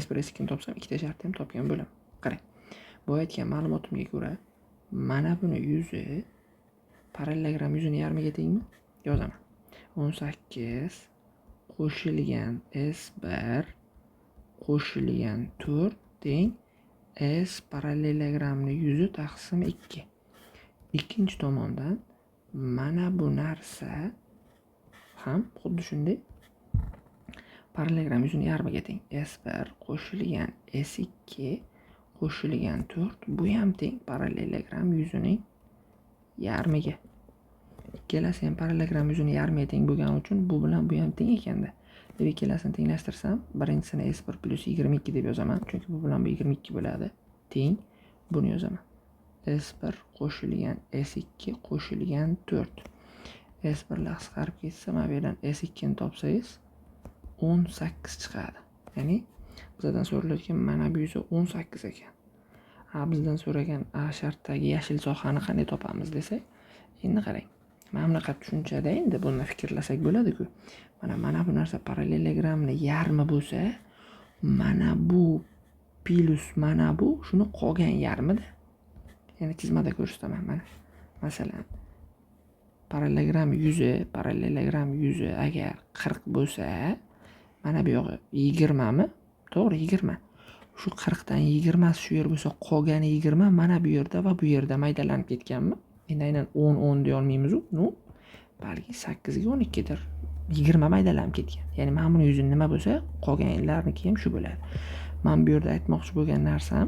S1 S2 ni topsam ikkita shartni ham topgan bo'laman. Qarang. Bu aytgan ma'lumotimga ko'ra mana buni yuzi parallelogram yuzini yarmiga tengmi? Yozaman. 18 qo'shilgan S1 qo'shilgan 4 teng S parallelogramning yuzi taqsim 2. Ikkinchi tomondan mana bu narsa ham xuddi shunday parallelogram yuzini yarmiga teng. S1 qo'shilgan S2 qo'shilgan 4 bu ham teng parallelogram yuzining yarmiga. Ikkalasi ham parallelogram yuzini yarmiga teng bo'lgani uchun bu bilan bu ham teng ekanda. Deb ikkalasini tenglashtirsam, birinchisini S1 plus 22 deb yozaman, chunki bu bilan bu 22 bo'ladi. Teng buni yozaman. S1 qo'shilgan S2 qo'shilgan 4. S1 lar qisqarib ketsa, mana bu yerdan S2 ni topsangiz 18 chiqadi. Ya'ni bizdan so'ralayotgan mana bu yuzi 18 ekan. Ha, bizdan so'ragan A shartdagi yashil sohani qanday topamiz desak, endi qarang. Mana bunaqa tushunchada endi buni fikrlasak bo'ladi-ku. Mana bu narsa parallelogramning yarmi bo'lsa, mana bu plus mana bu shuni qolgan yarmida. Ya'ni chizmada ko'rsataman mana. Masalan, parallelogram yuzi agar 40 bo'lsa, mana bu yog'i 20 mi? To'g'ri, 20. Shu 40 dan 20 shu yer bo'lsa, qolgani 20 mana bu yerda va bu yerda maydalanib ketganmi? Endi aynan 10 10 deya olmaymiz-u, no, balki 8 ga 12 dir. 20 maydalanib ketgan. Ya'ni mana buni yuzi nima bo'lsa, qolganlarniki ham shu bo'ladi. Men bu yerda aytmoqchi bo'lgan narsam,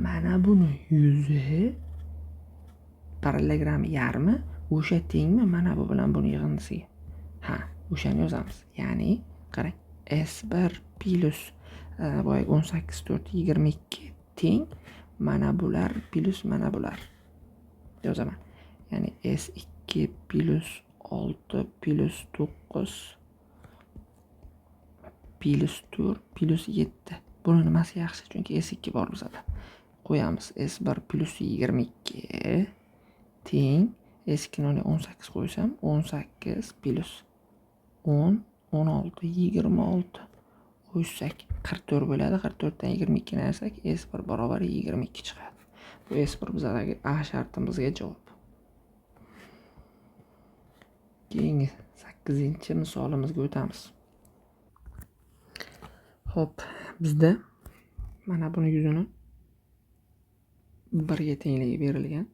mana buni yuzi parallelogram yarmi o'sha tengmi mana bu bilan buni yig'indisiga? Ha, o'shani yozamiz. Ya'ni qarang, S1 plus boyagi 18 4 22 teng mana bular plus mana bular yozaman. Ya'ni S2 plus 6 plus 9 plus 4 plus 7. Buni nimasi yaxshi? Chunki S2 bor bizada. Qo'yamiz S1 plus 22 teng S2 ni 18 qo'ysam 18 plus 10 16 26 qo'ysak 44 bo'ladi. 44 dan 22 ni ayirsak S1 barobar 22 chiqadi. Bu S1 bizadagi A shartimizga javob. Keyingi 8-misolimizga o'tamiz. Xo'p, bizda mana buni yuzini 1 ga tengligi berilgan.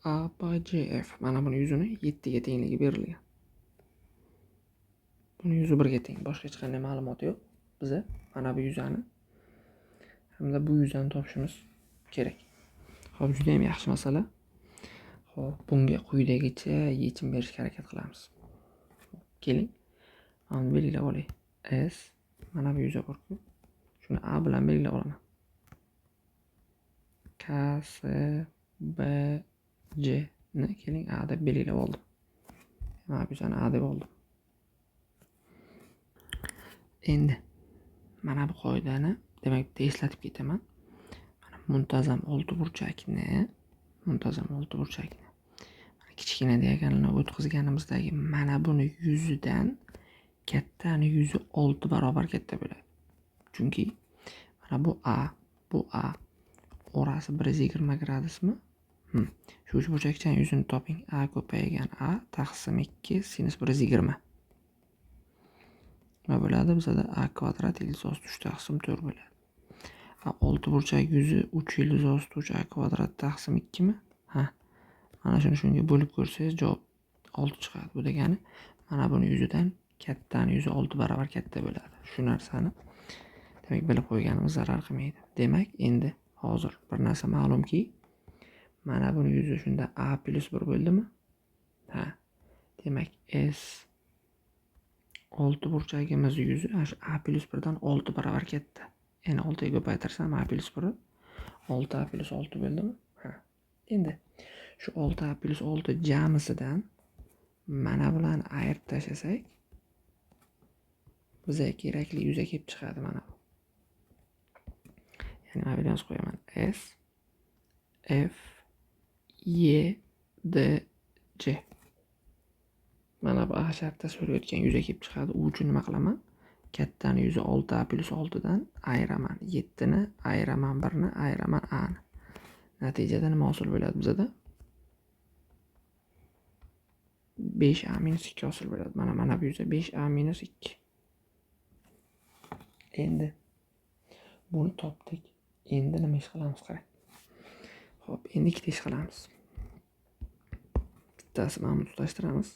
ABCF mana buni yuzini 7 ga tengligi berilgan. Buni yuzi 1 ga teng, boshqa hech qanday ma'lumot yo'q. Biza mana bu yuzani hamda bu yuzani topishimiz kerak. Xo'p, juda ham yaxshi masala. Xo'p, bunga quyidagicha yechim berishga harakat qilamiz. Keling, Mana belgilab olay. S mana bu yuza bor-ku. Shuni A bilan belgilab olaman. K S B C ni keling A deb belgilab oldim. Mana bu yuzani A deb oldim. Endi mana bu qoidani demak bitta eslatib ketaman. Mana muntazam oltiburchakni, mana kichkina diagonalni o'tkazganimizdagi mana buni yuzidan kattani yuzi 6 barobar katta bo'ladi. Chunki mana bu A, bu A orasi 120 gradusmi? Shu uchburchakchani yuzini toping. A ko'paygan A taqsim 2 sinus 120. Nima bo'ladi? Bizada A kvadrat ildiz osti 3 taqsim 4 bo'ladi. A oltiburchak yuzi 3 ildiz osti 3 A kvadrat taqsim 2 mi? Ha. Mana shuni shunga bo'lib ko'rsangiz javob 6 chiqadi. Bu degani mana buni yuzidan kattani yuzi 6 barobar katta bo'ladi. Shu narsani demak bilib qo'yganimiz zarar qilmaydi. Demak, endi hozir bir narsa ma'lumki, mana buni yuzi shunda A plus 1 bo'ldimi? Ha. Demak, S oltiburchagimiz yuzi shu A plus 1 dan 6 barobar katta. Endi 6 ga ko'paytirsam A plus 1 6A plus 6 bo'ldimi? Ha. Endi shu 6A plus 6 jamisidan mana bularni ayirib tashlasak, bizga kerakli yuza kelib chiqadi mana bu. Ya'ni mana bu yerga yozib qo'yaman. S F Y D C. Mana bu A shartda so'rayotgan yuza kelib chiqadi. U uchun nima qilaman? Kattani yuzi 6A plus 6 dan ayiraman 7 ni, ayiraman 1 ni, ayiraman A ni. Natijada nima hosil bo'ladi bizada? 5A minus 2 hosil bo'ladi. Mana bu yuza 5A minus 2. Endi buni topdik. Endi nima ish qilamiz qarang. Xo'p, endi ikkita ish qilamiz. Bittasi mana buni tutashtiramiz.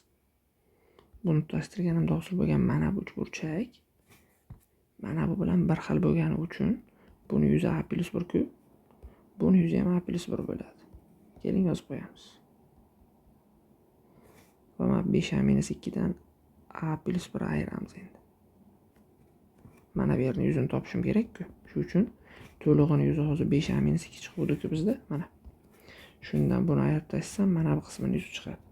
Buni tutashtirganimda hosil bo'lgan mana bu uchburchak mana bu bilan bir xil bo'lgani uchun buni yuzi A plus 1 ku, buni yuzi ham A plus 1 bo'ladi. Keling yozib qo'yamiz. Va mana 5A minus 2 dan A plus 1 ayiramiz endi. Mana bu yerni yuzini topishim kerak-ku. Shu uchun to'lig'ini yuzi hozir 5A minus 2 chiquvdi-ku bizda. Mana. Shundan buni ayirib tashlasam mana bu qismini yuzi chiqadi.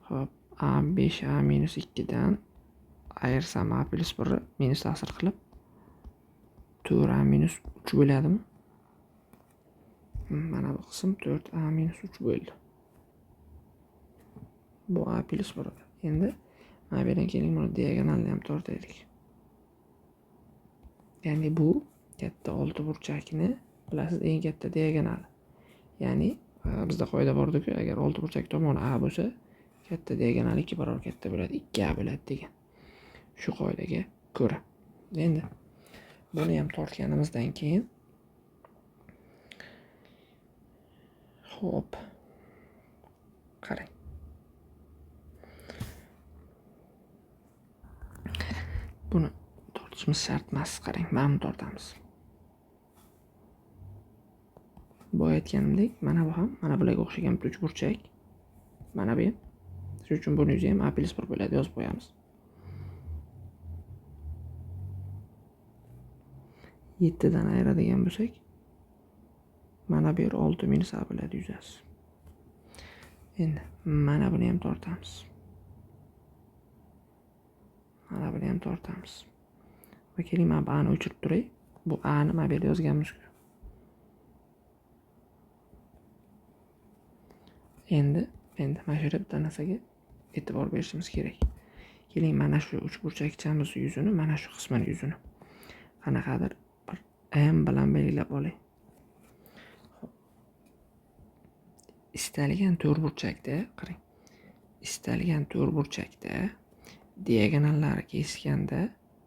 Xo'p, A 5A minus 2 dan ayirsam A plus 1 minus ta'sir qilib 4A minus 3 bo'ladimi? Mana bu qism 4A minus 3 bo'ldi. Bu A plus 1. Endi mana bu yerdan keling buni diagonalni ham tortaylik. Ya'ni bu katta oltiburchakni bilasiz eng katta diagonali. Ya'ni bizda qoida bor-ku, agar oltiburchak tomoni A bo'lsa, katta diagonali 2 barobar katta bo'ladi, 2A bo'ladi degan. Shu qoidaga ko'ra. Endi buni ham tortganimizdan keyin xo'p, qarang. Buni tortishimiz shart emas, qarang, mana buni tortamiz. Boya aytganimdek, mana bu ham mana bularga o'xshagan bitta uchburchak. Mana bu ham. Shuning uchun buni yuzi ham A plus 1 bo'ladi, yozib qo'yamiz. 7 dan ayiradigan bo'lsak, mana bu yer 6 minus A bo'ladi yuzasi. Endi mana buni ham tortamiz. Mana buni ham tortamiz. Va keling mana bu A ni o'chirib turay. Bu A ni mana bu yerda yozganmiz-ku. Endi mana shu yerda bitta narsaga e'tibor berishimiz kerak. Keling mana shu uchburchakchamiz yuzini, mana shu qismini yuzini qanaqadir bir M bilan belgilab olay. Xo'p. Istalgan to'rtburchakda, qarang. Istalgan to'rtburchakda diagonallari kesishganda,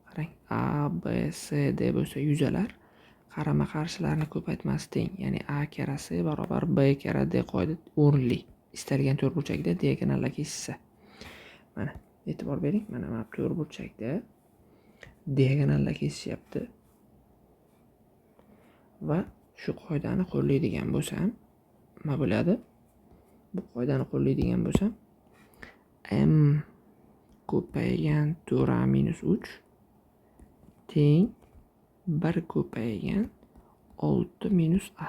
qarang, A, B, C, D bo'lsa yuzalar qarama-qarshilarni ko'paytmasi teng. Ya'ni A karra C barobar B karra D qoida o'rinli. Istalgan to'rtburchakda diagonallar kesishsa. Mana e'tibor bering, mana bu to'rtburchakda diagonallar kesishyapti. Va shu qoidani qo'llaydigan bo'lsam, nima bo'ladi? Bu qoidani qo'llaydigan bo'lsam, M ko'paygan 4a minus 3 teng 1 ko'paygan 6 minus a.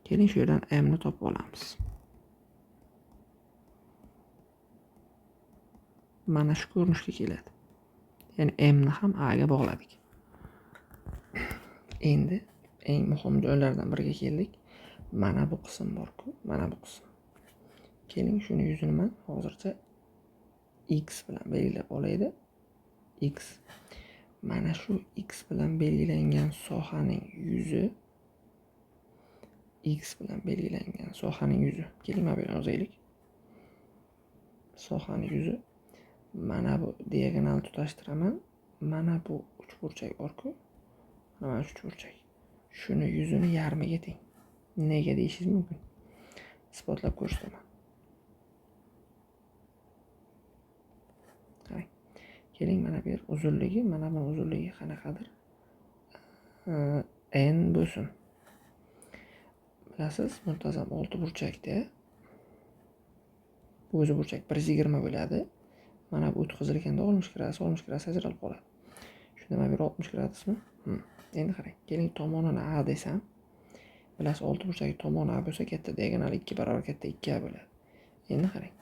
Keling shu yerdan m ni topib olamiz. Mana shu ko'rinishga keladi. Ya'ni m ni ham a ga bog'ladik. Endi eng muhim joylardan biriga keldik. Mana bu qism bor-ku, mana bu qism. Keling shuni yuzini men hozircha x bilan belgilab olaydi. X. Mana shu x bilan belgilangan sohaning yuzi, x bilan belgilangan sohaning yuzi. Keling mana bu yerni yozaylik. Sohaning yuzi. Mana bu diagonal tutashtiraman. Mana bu uchburchak bor-ku. Mana shu uchburchak. Shuni yuzini yarmiga teng. Nega deyishingiz mumkin. Isbotlab ko'rsataman. Qarang. Keling mana bu yer uzunligi, mana buni uzunligi qanaqadir n bo'lsin. Bilasiz, muntazam olti burchakda bu o'zi burchak 120 bo'ladi. Mana bu o'tkazilganda 60 gradus, 60 gradus ajralib qoladi. Shunda mana bu yer 60 gradusmi? Endi qarang, keling tomonini a desam, bilasiz olti burchak tomoni a bo'lsa, katta diagonal 2 barobar katta 2a bo'ladi. Endi qarang.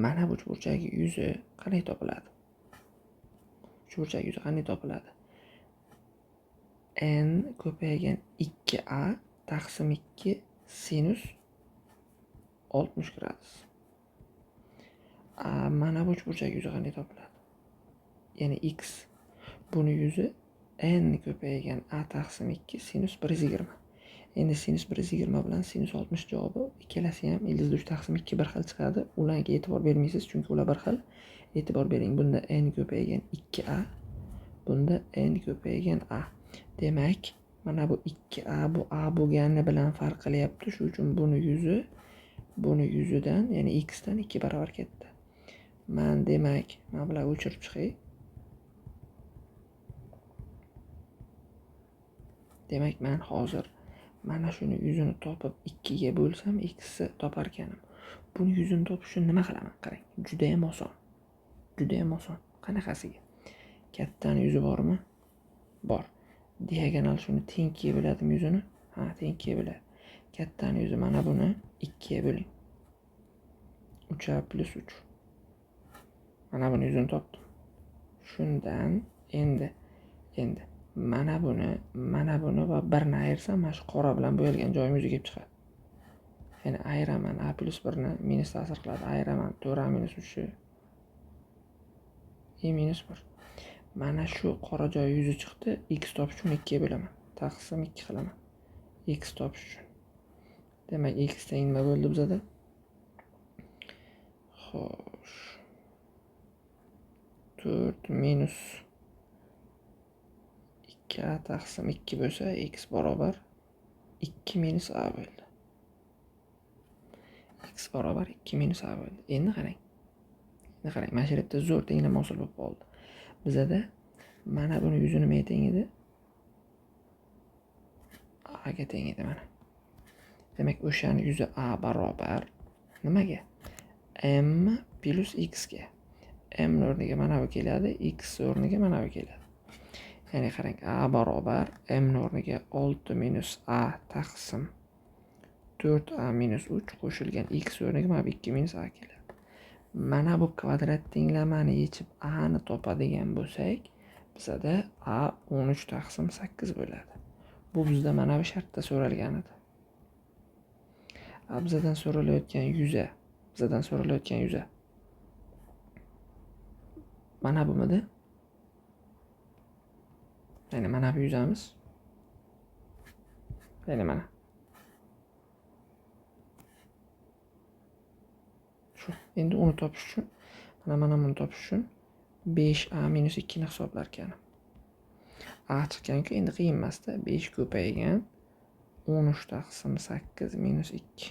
Mana bu uchburchak yuzi qanday topiladi? Uchburchak yuzi qanday topiladi? N ko'paygan 2a taqsim 2 sinus 60 gradus. Mana bu uchburchak yuzi qanday topiladi? Ya'ni x buni yuzi n ko'paygan a taqsim 2 sinus 120. Endi sinus 120 bilan sinus 60 javobi ikkalasi ham ildizda 3 taqsim 2 bir xil chiqadi. Ularga e'tibor bermaysiz, chunki ular bir xil. E'tibor bering, bunda n ko'paygan 2a, bunda n ko'paygan a. Demak, mana bu 2a bu a bo'lgani bilan farq qilyapti. Shuning uchun buni yuzi, buni yuzidan, ya'ni x dan 2 barobar katta. Man demak, mana bularni o'chirib chiqay. Demak, men hozir mana shuni yuzini topib 2 ga bo'lsam x ni topar ekanim. Buni yuzini topish uchun nima qilaman? Qarang, juda ham oson. Juda ham oson. Qanaqasiga? Kattani yuzi bormi? Bor. Diagonal shuni teng 2 ga bo'ladimi yuzini? Ha, teng 2 ga bo'ladi. Kattani yuzi mana buni 2 ga bo'ling. 3a plus 3. Mana buni yuzini topdim. Shundan endi mana buni, mana buni va 1ni ayirsam, mana shu qora bilan bo'yalgan joyim yuzi kelib chiqadi. Ya'ni ayiraman a plus 1ni minus ta'sir qiladi. Ayiraman 4a minus 3 i minus 1. Mana shu qora joy yuzi chiqdi. X topish uchun 2 ga bo'laman. Taqsim 2 qilaman. X topish uchun. Demak, x teng nima bo'ldi bizada? Xo'sh. 4 minus 2a taqsim 2 bo'lsa, x barobar 2 minus a bo'ldi. X barobar 2 minus a bo'ldi. Endi qarang. Endi qarang, mana shu yerda zo'r tenglama hosil bo'lib qoldi. Bizada mana buni yuzi nimaga teng edi? A ga teng edi mana. Demak, o'shani yuzi a barobar nimaga? M plus x ga. M o'rniga mana bu keladi, x o'rniga mana bu keladi. Ya'ni qarang, a barobar m o'rniga 6 minus a taqsim 4a minus 3 qo'shilgan x o'rniga mana bu 2 minus a keladi. Mana bu kvadrat tenglamani yechib a ni topadigan bo'lsak, bizada a 13 taqsim 8 bo'ladi. Bu bizda mana bu shartda so'ralgan edi. A bizdan so'ralayotgan yuza, bizdan so'ralayotgan yuza. Mana bumidi? Ya'ni mana bu yuzamiz. Ya'ni mana. Shu. Endi uni topish uchun, mana buni topish uchun 5a minus 2 ni hisoblar ekanim. A chiqqan-ku, endi qiyin emas-da. 5 ko'paygan 13 taqsim 8 minus 2.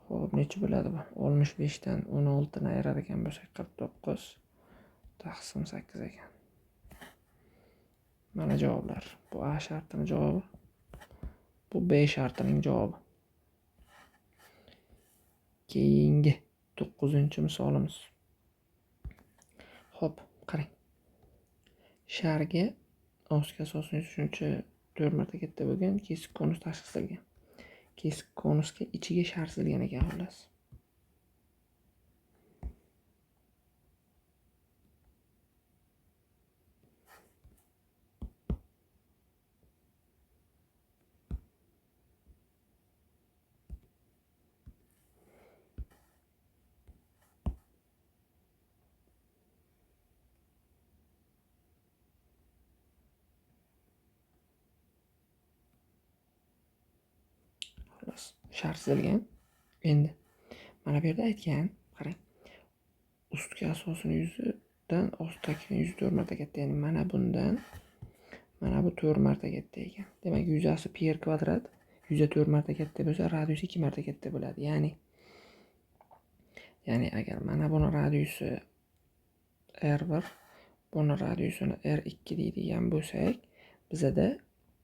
Xo'p, necha bo'ladi bu? 65 dan 16 ni ayirar ekan bo'lsak 49 taqsim 8 ekan. Mana javoblar. Bu A shartining javobi. Bu B shartining javobi. Keyingi 9-misolimiz. Xo'p, qarang. Sharga ostki asosini shuncha 4 marta katta bo'lgan kesik konus tashkil qilingan. Kesik konusga ichiga shar chizilgan ekan xullas. Shar chizilgan. Endi mana bu yerda aytgan, qarang. Ustki asosini yuzidan ostdagi yuzi 4 marta katta, ya'ni mana bundan mana bu 4 marta katta ekan. Demak, yuzasi pi r kvadrat yuzi 4 marta katta bo'lsa, radiusi 2 marta katta bo'ladi. Ya'ni agar mana buni radiusi r1, buni radiusini r2 deydigan bo'lsak, bizada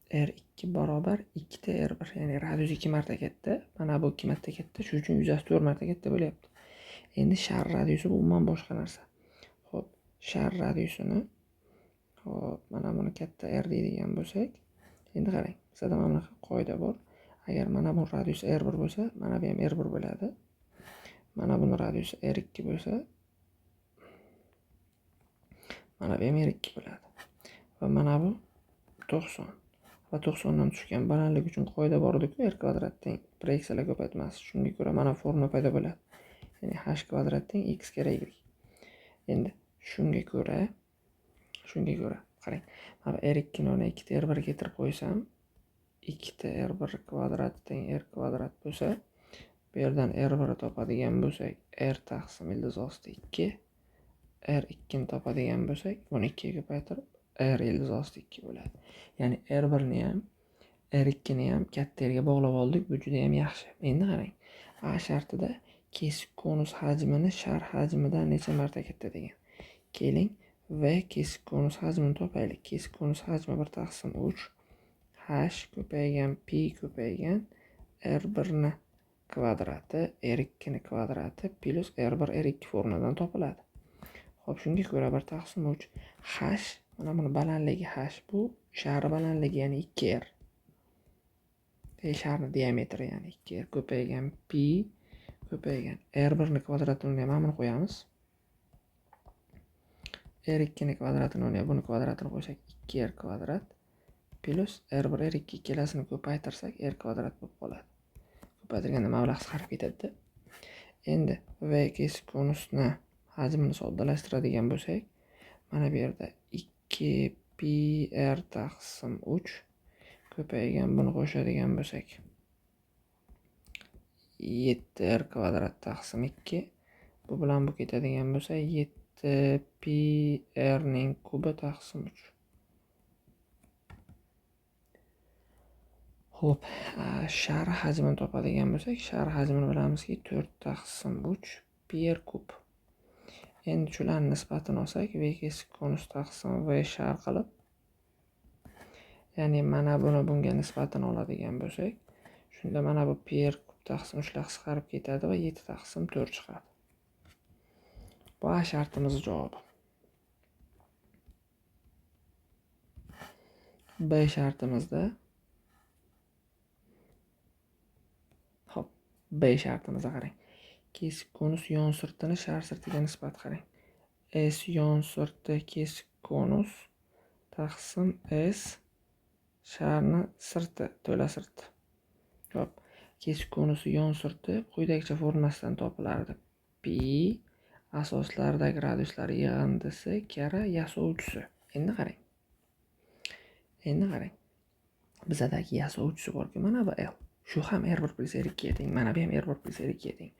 r2 barobar 2 ta r1, ya'ni radius 2 marta katta, mana bu 2 marta katta, shuning uchun yuzasi 4 marta katta bo'lyapti. Endi shar radiusi bu umuman boshqa narsa. Xo'p, shar radiusini, xo'p, mana buni katta r deydigan bo'lsak, endi qarang, bizda mana bunaqa qoida bor. Agar mana bu radius r1 bo'lsa, mana bu ham r1 bo'ladi. Mana buni radiusi r2 bo'lsa, mana bu ham r2 bo'ladi. Va mana bu 90. Va 90 dan tushgan balandlik uchun qoida bor edi-ku, r kvadrat teng proyeksiyalar ko'paytmasi. Shunga ko'ra mana formula paydo bo'ladi. Ya'ni h kvadrat teng x karra y. Endi shunga ko'ra qarang, mana r2 ni o'rniga 2 ta r1 keltirib qo'ysam, 2 ta r1 kvadrat teng r kvadrat bo'lsa, bu yerdan r1 topadigan bo'lsak, r taqsim ildiz osti 2, r2 ni topadigan bo'lsak, buni 2 ga ko'paytirib r ildiz osti 2 bo'ladi. Ya'ni r1 ni ham r2 ni ham katta yerga bog'lab oldik. Bu juda ham yaxshi. Endi qarang, A shartida kesik konus hajmini shar hajmidan necha marta katta degan. Keling, V kesik konus hajmini topaylik. Kesik konus hajmi 1 taqsim 3 h ko'paygan pi ko'paygan r1 ni kvadrati r2 ni kvadrati plus r1 r2 formuladan topiladi. Xo'p, shunga ko'ra 1 taqsim 3 h, mana buni balandligi h, bu shar balandligi, ya'ni 2r. Sharni diametri, ya'ni 2r ko'paygan pi ko'paygan r1 ni kvadratini o'rniga mana buni qo'yamiz. r2 ni kvadratini o'rniga buni kvadratini qo'ysak 2r kvadrat plus r1 r2 ikkalasini ko'paytirsak r kvadrat bo'lib qoladi. Ko'paytirganda mablag' qisqarib ketadi. Endi v kesik konusni hajmini soddalashtiradigan bo'lsak, mana bu yerda 2 pi r taqsim 3 ko'paygan buni qo'shadigan bo'lsak 7 r kvadrat taqsim 2, bu bilan bu ketadigan bo'lsa 7 pi r ning kubi taqsim 3. Xo'p, shar hajmini topadigan bo'lsak, shar hajmini bilamizki 4 taqsim 3 pi r kub. Endi shularning nisbatini olsak, v kesik konus taqsim v shar qilib, ya'ni mana buni bunga nisbatini oladigan bo'lsak, shunda mana bu pi r kub taqsim 3 qisqarib ketadi va 7 taqsim 4 chiqadi. Bu A shartimizning javobi. B shartimizda, xo'p, B shartimizda qarang. Kesik konus yon sirtini shar sirtiga nisbat qarang. S yon sirti kesik konus taqsim S sharni sirti, to'la sirti. Xo'p, kesik konusi yon sirti quyidagicha formulasidan topilardi. Pi asoslardagi radiuslar yig'indisi karra yasovchisi. Endi qarang. Endi qarang. Bizadagi yasovchisi borku, mana bu L. Shu ham r1 plus r2 ga teng, mana bu ham r1 plus r2 ga teng.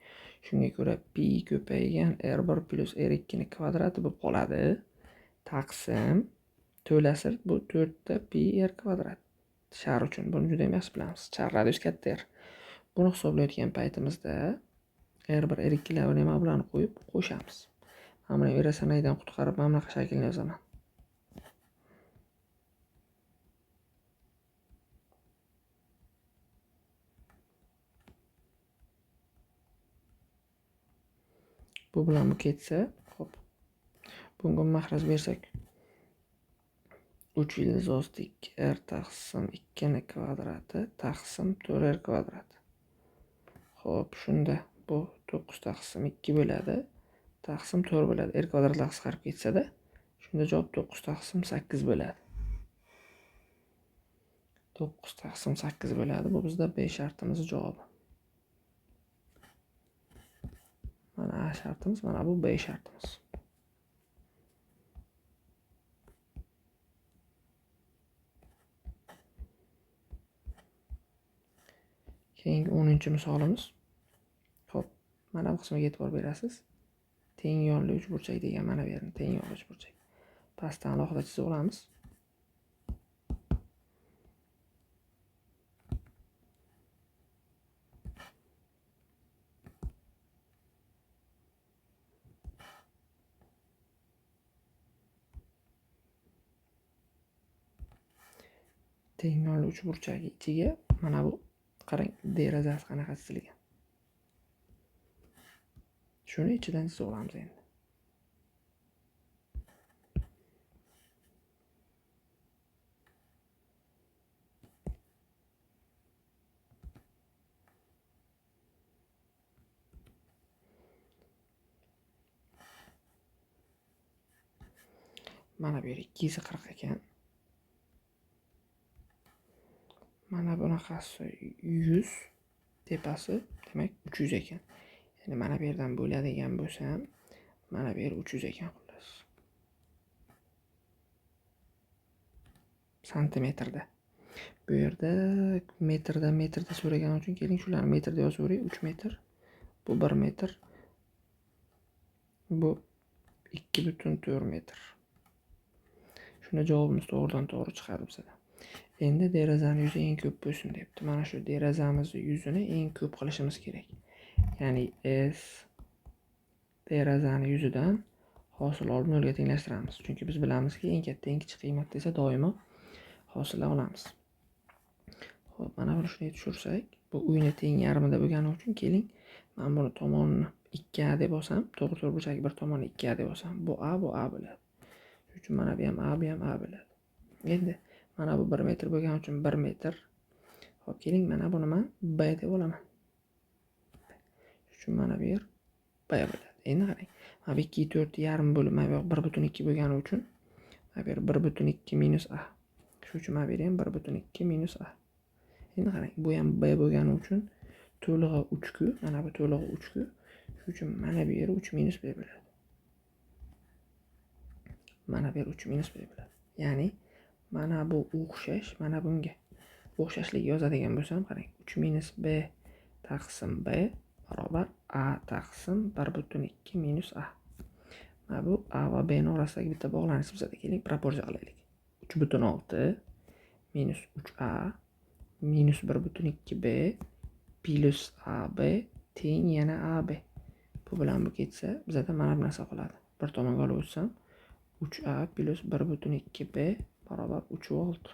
Shunga ko'ra pi ko'paygan r1 plus r2 ni kvadrati bo'lib qoladi. Taqsim to'la sirt bu 4 ta pi r kvadrat. Shar uchun buni juda ham yaxshi bilamiz. Shar radius katta r. Buni hisoblayotgan paytimizda r1 r2 larni nima bilan qo'yib qo'shamiz. Mana buni irrasionaldan qutqarib mana bunaqa shaklni yozaman. Bu bilan bu ketsa, xo'p. Bunga maxraj bersak 3 ildiz osti 2 r taqsim 2 ni kvadrati taqsim 4 r kvadrat. Xo'p, shunda bu 9 taqsim 2 bo'ladi, taqsim 4 bo'ladi. R kvadratlar qisqarib ketsa-da, shunda javob 9 taqsim 8 bo'ladi. 9 taqsim 8 bo'ladi. Bu bizda B shartimiz javobi. Mana A shartimiz, mana bu B shartimiz. Keyingi 10-misolimiz. Xo'p, mana bu qismiga e'tibor berasiz. Teng yonli uchburchak degan mana bu yerni teng yonli uchburchak. Pastdan alohida chizib olamiz. Teng yonli uchburchak ichiga mana bu qarang derazasi qanaqa chizilgan. Shuni ichidan chizib olamiz endi. Mana bu yer 240 ekan. Mana bunaqasi 100, tepasi demak 300 ekan. Ya'ni mana bu yerdan bo'ladigan bo'lsam, mana bu yer 300 ekan xullas. Santimetrda. Bu yerda metrda metrda so'ragani uchun keling shularni metrda yozib yuboray. 3 metr, bu 1 metr, bu 2,4 metr. Shunda javobimiz to'g'ridan to'g'ri chiqadi bizada. Endi derazani yuzi eng ko'p bo'lsin debdi. Mana shu derazamizni yuzini eng ko'p qilishimiz kerak. Ya'ni S derazani yuzidan hosil olib nolga tenglashtiramiz. Chunki biz bilamizki, eng katta eng kichik qiymat desa doimo hosil olamiz. Xo'p, mana buni shunday tushirsak, bu uyni teng yarmida bo'lgani uchun keling, men buni tomonini 2A deb olsam, to'g'ri to'rtburchak bir tomoni 2A deb olsam, bu A, bu A bo'ladi. Shuning uchun mana bu ham A, bu ham A bo'ladi. Endi mana bu 1 metr bo'lgani uchun 1 metr. Xo'p, keling mana buni men B deb olaman. Shuning uchun mana bu yer B bo'ladi. Endi qarang, mana bu ikki to'rt yarim bo'lib, mana bu yoq 1,2 bo'lgani uchun mana bu yer 1,2 minus A. Shuning uchun mana bu yer ham 1,2 minus A. Endi qarang, bu ham B bo'lgani uchun to'lig'i 3 ku, mana bu to'lig'i 3 ku. Shuning uchun mana bu yer 3 minus B bo'ladi. Mana bu yer 3 minus B bo'ladi. Ya'ni mana bu o'xshash, mana bunga o'xshashlik yozadigan bo'lsam, qarang, 3 minus B taqsim B barobar A taqsim 1,2 minus A. Mana bu A va B ning orasidagi bitta bog'lanish bizada. Keling, proporsiya qilaylik. 3,6 minus 3A minus 1,2 B plus AB teng yana AB. Bu bilan bu ketsa, bizada mana bu narsa qoladi. Bir tomonga olib o'tsam, 3A plus 1,2 B barobar 3,6.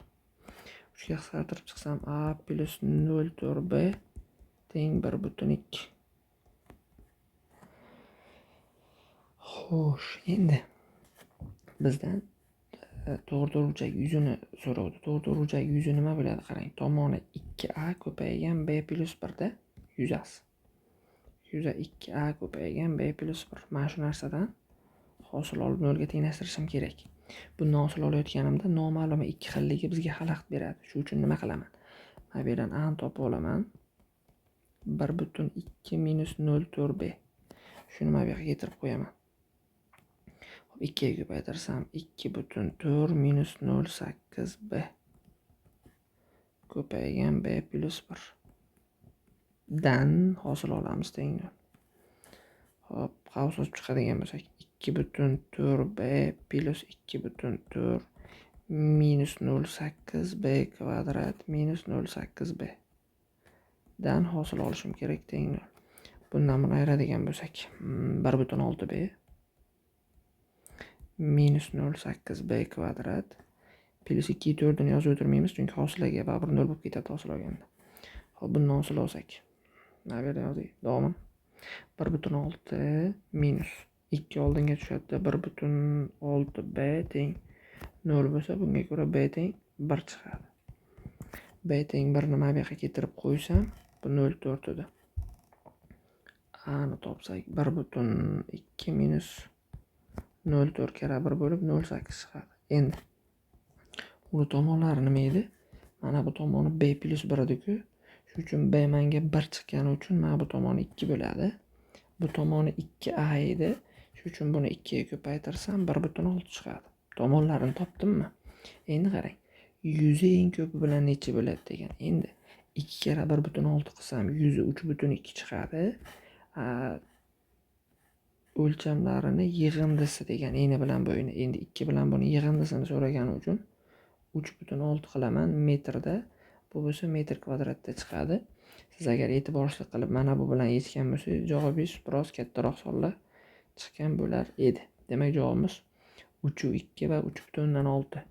3ga qisqartirib chiqsam, A plus 0,4 B teng 1,2. Xo'sh, endi bizdan to'g'ri to'rtburchak yuzini so'rovdi. To'g'ri to'rtburchak yuzi nima bo'ladi? Qarang, tomoni 2A ko'paygan B plus 1 da yuzasi. Yuza 2A ko'paygan B plus 1. Mana shu narsadan hosil olib nolga tenglashtirishim kerak. Bundan hosil olayotganimda noma'lum ikki xilligi bizga xalaqit beradi. Shu uchun nima qilaman? Mana bu yerdan A ni topib olaman. 1,2 minus 0,4 B. Shuni mana bu yerga keltirib qo'yaman. Hop, 2 ga ko'paytirsam 2,4 minus 0,8 B ko'paygan B plus 1 dan hosil olamiz teng nol. Hop, qavs ochib chiqadigan bo'lsak 2,4 B plus 2,4 minus 0,8 B kvadrat minus 0,8 B dan hosil olishim kerak teng nol. Bundan buni ayiradigan bo'lsak 1,6 B minus 0,8 B kvadrat plus 2,4 ni yozib o'tirmaymiz, chunki hosilaga baribir 0 bo'lib ketadi hosil olganda. Hop, bundan hosil olsak, mana bu yerdan yozay, davomini. 1,6 minus 2 oldinga tushadi. 1,6 b teng 0 bo'lsa, bunga ko'ra b teng 1 chiqadi. B teng 1 ni mana bu yoqqa keltirib qo'ysam, bu 0,4 edi. A ni topsak 1,2 minus 0,4 karra 1 bo'lib 0,8 chiqadi. Endi uni tomonlari nima edi? Mana bu tomoni b plus 1 edi-ku. Shuning uchun b menga 1 chiqqani uchun mana bu tomoni 2 bo'ladi. Bu tomoni 2a edi. Shuning uchun buni 2 ga ko'paytirsam 1,6 chiqadi. Tomonlarini topdimmi? Endi qarang. Yuzi eng ko'pi bilan necha bo'ladi degan. Endi 2 karra 1,6 qilsam 103,2 chiqadi. O'lchamlarini yig'indisi degan eni bilan bo'yini. Endi 2 bilan buni yig'indisini so'ragani uchun 3,6 qilaman metrda. Bu bo'lsa metr kvadratda chiqadi. Siz agar e'tiborsizlik qilib mana bu bilan yechgan bo'lsangiz, javobingiz biroz kattaroq sonlar chiqqan bo'lar edi. Demak, javobimiz 3,2 va 3,6.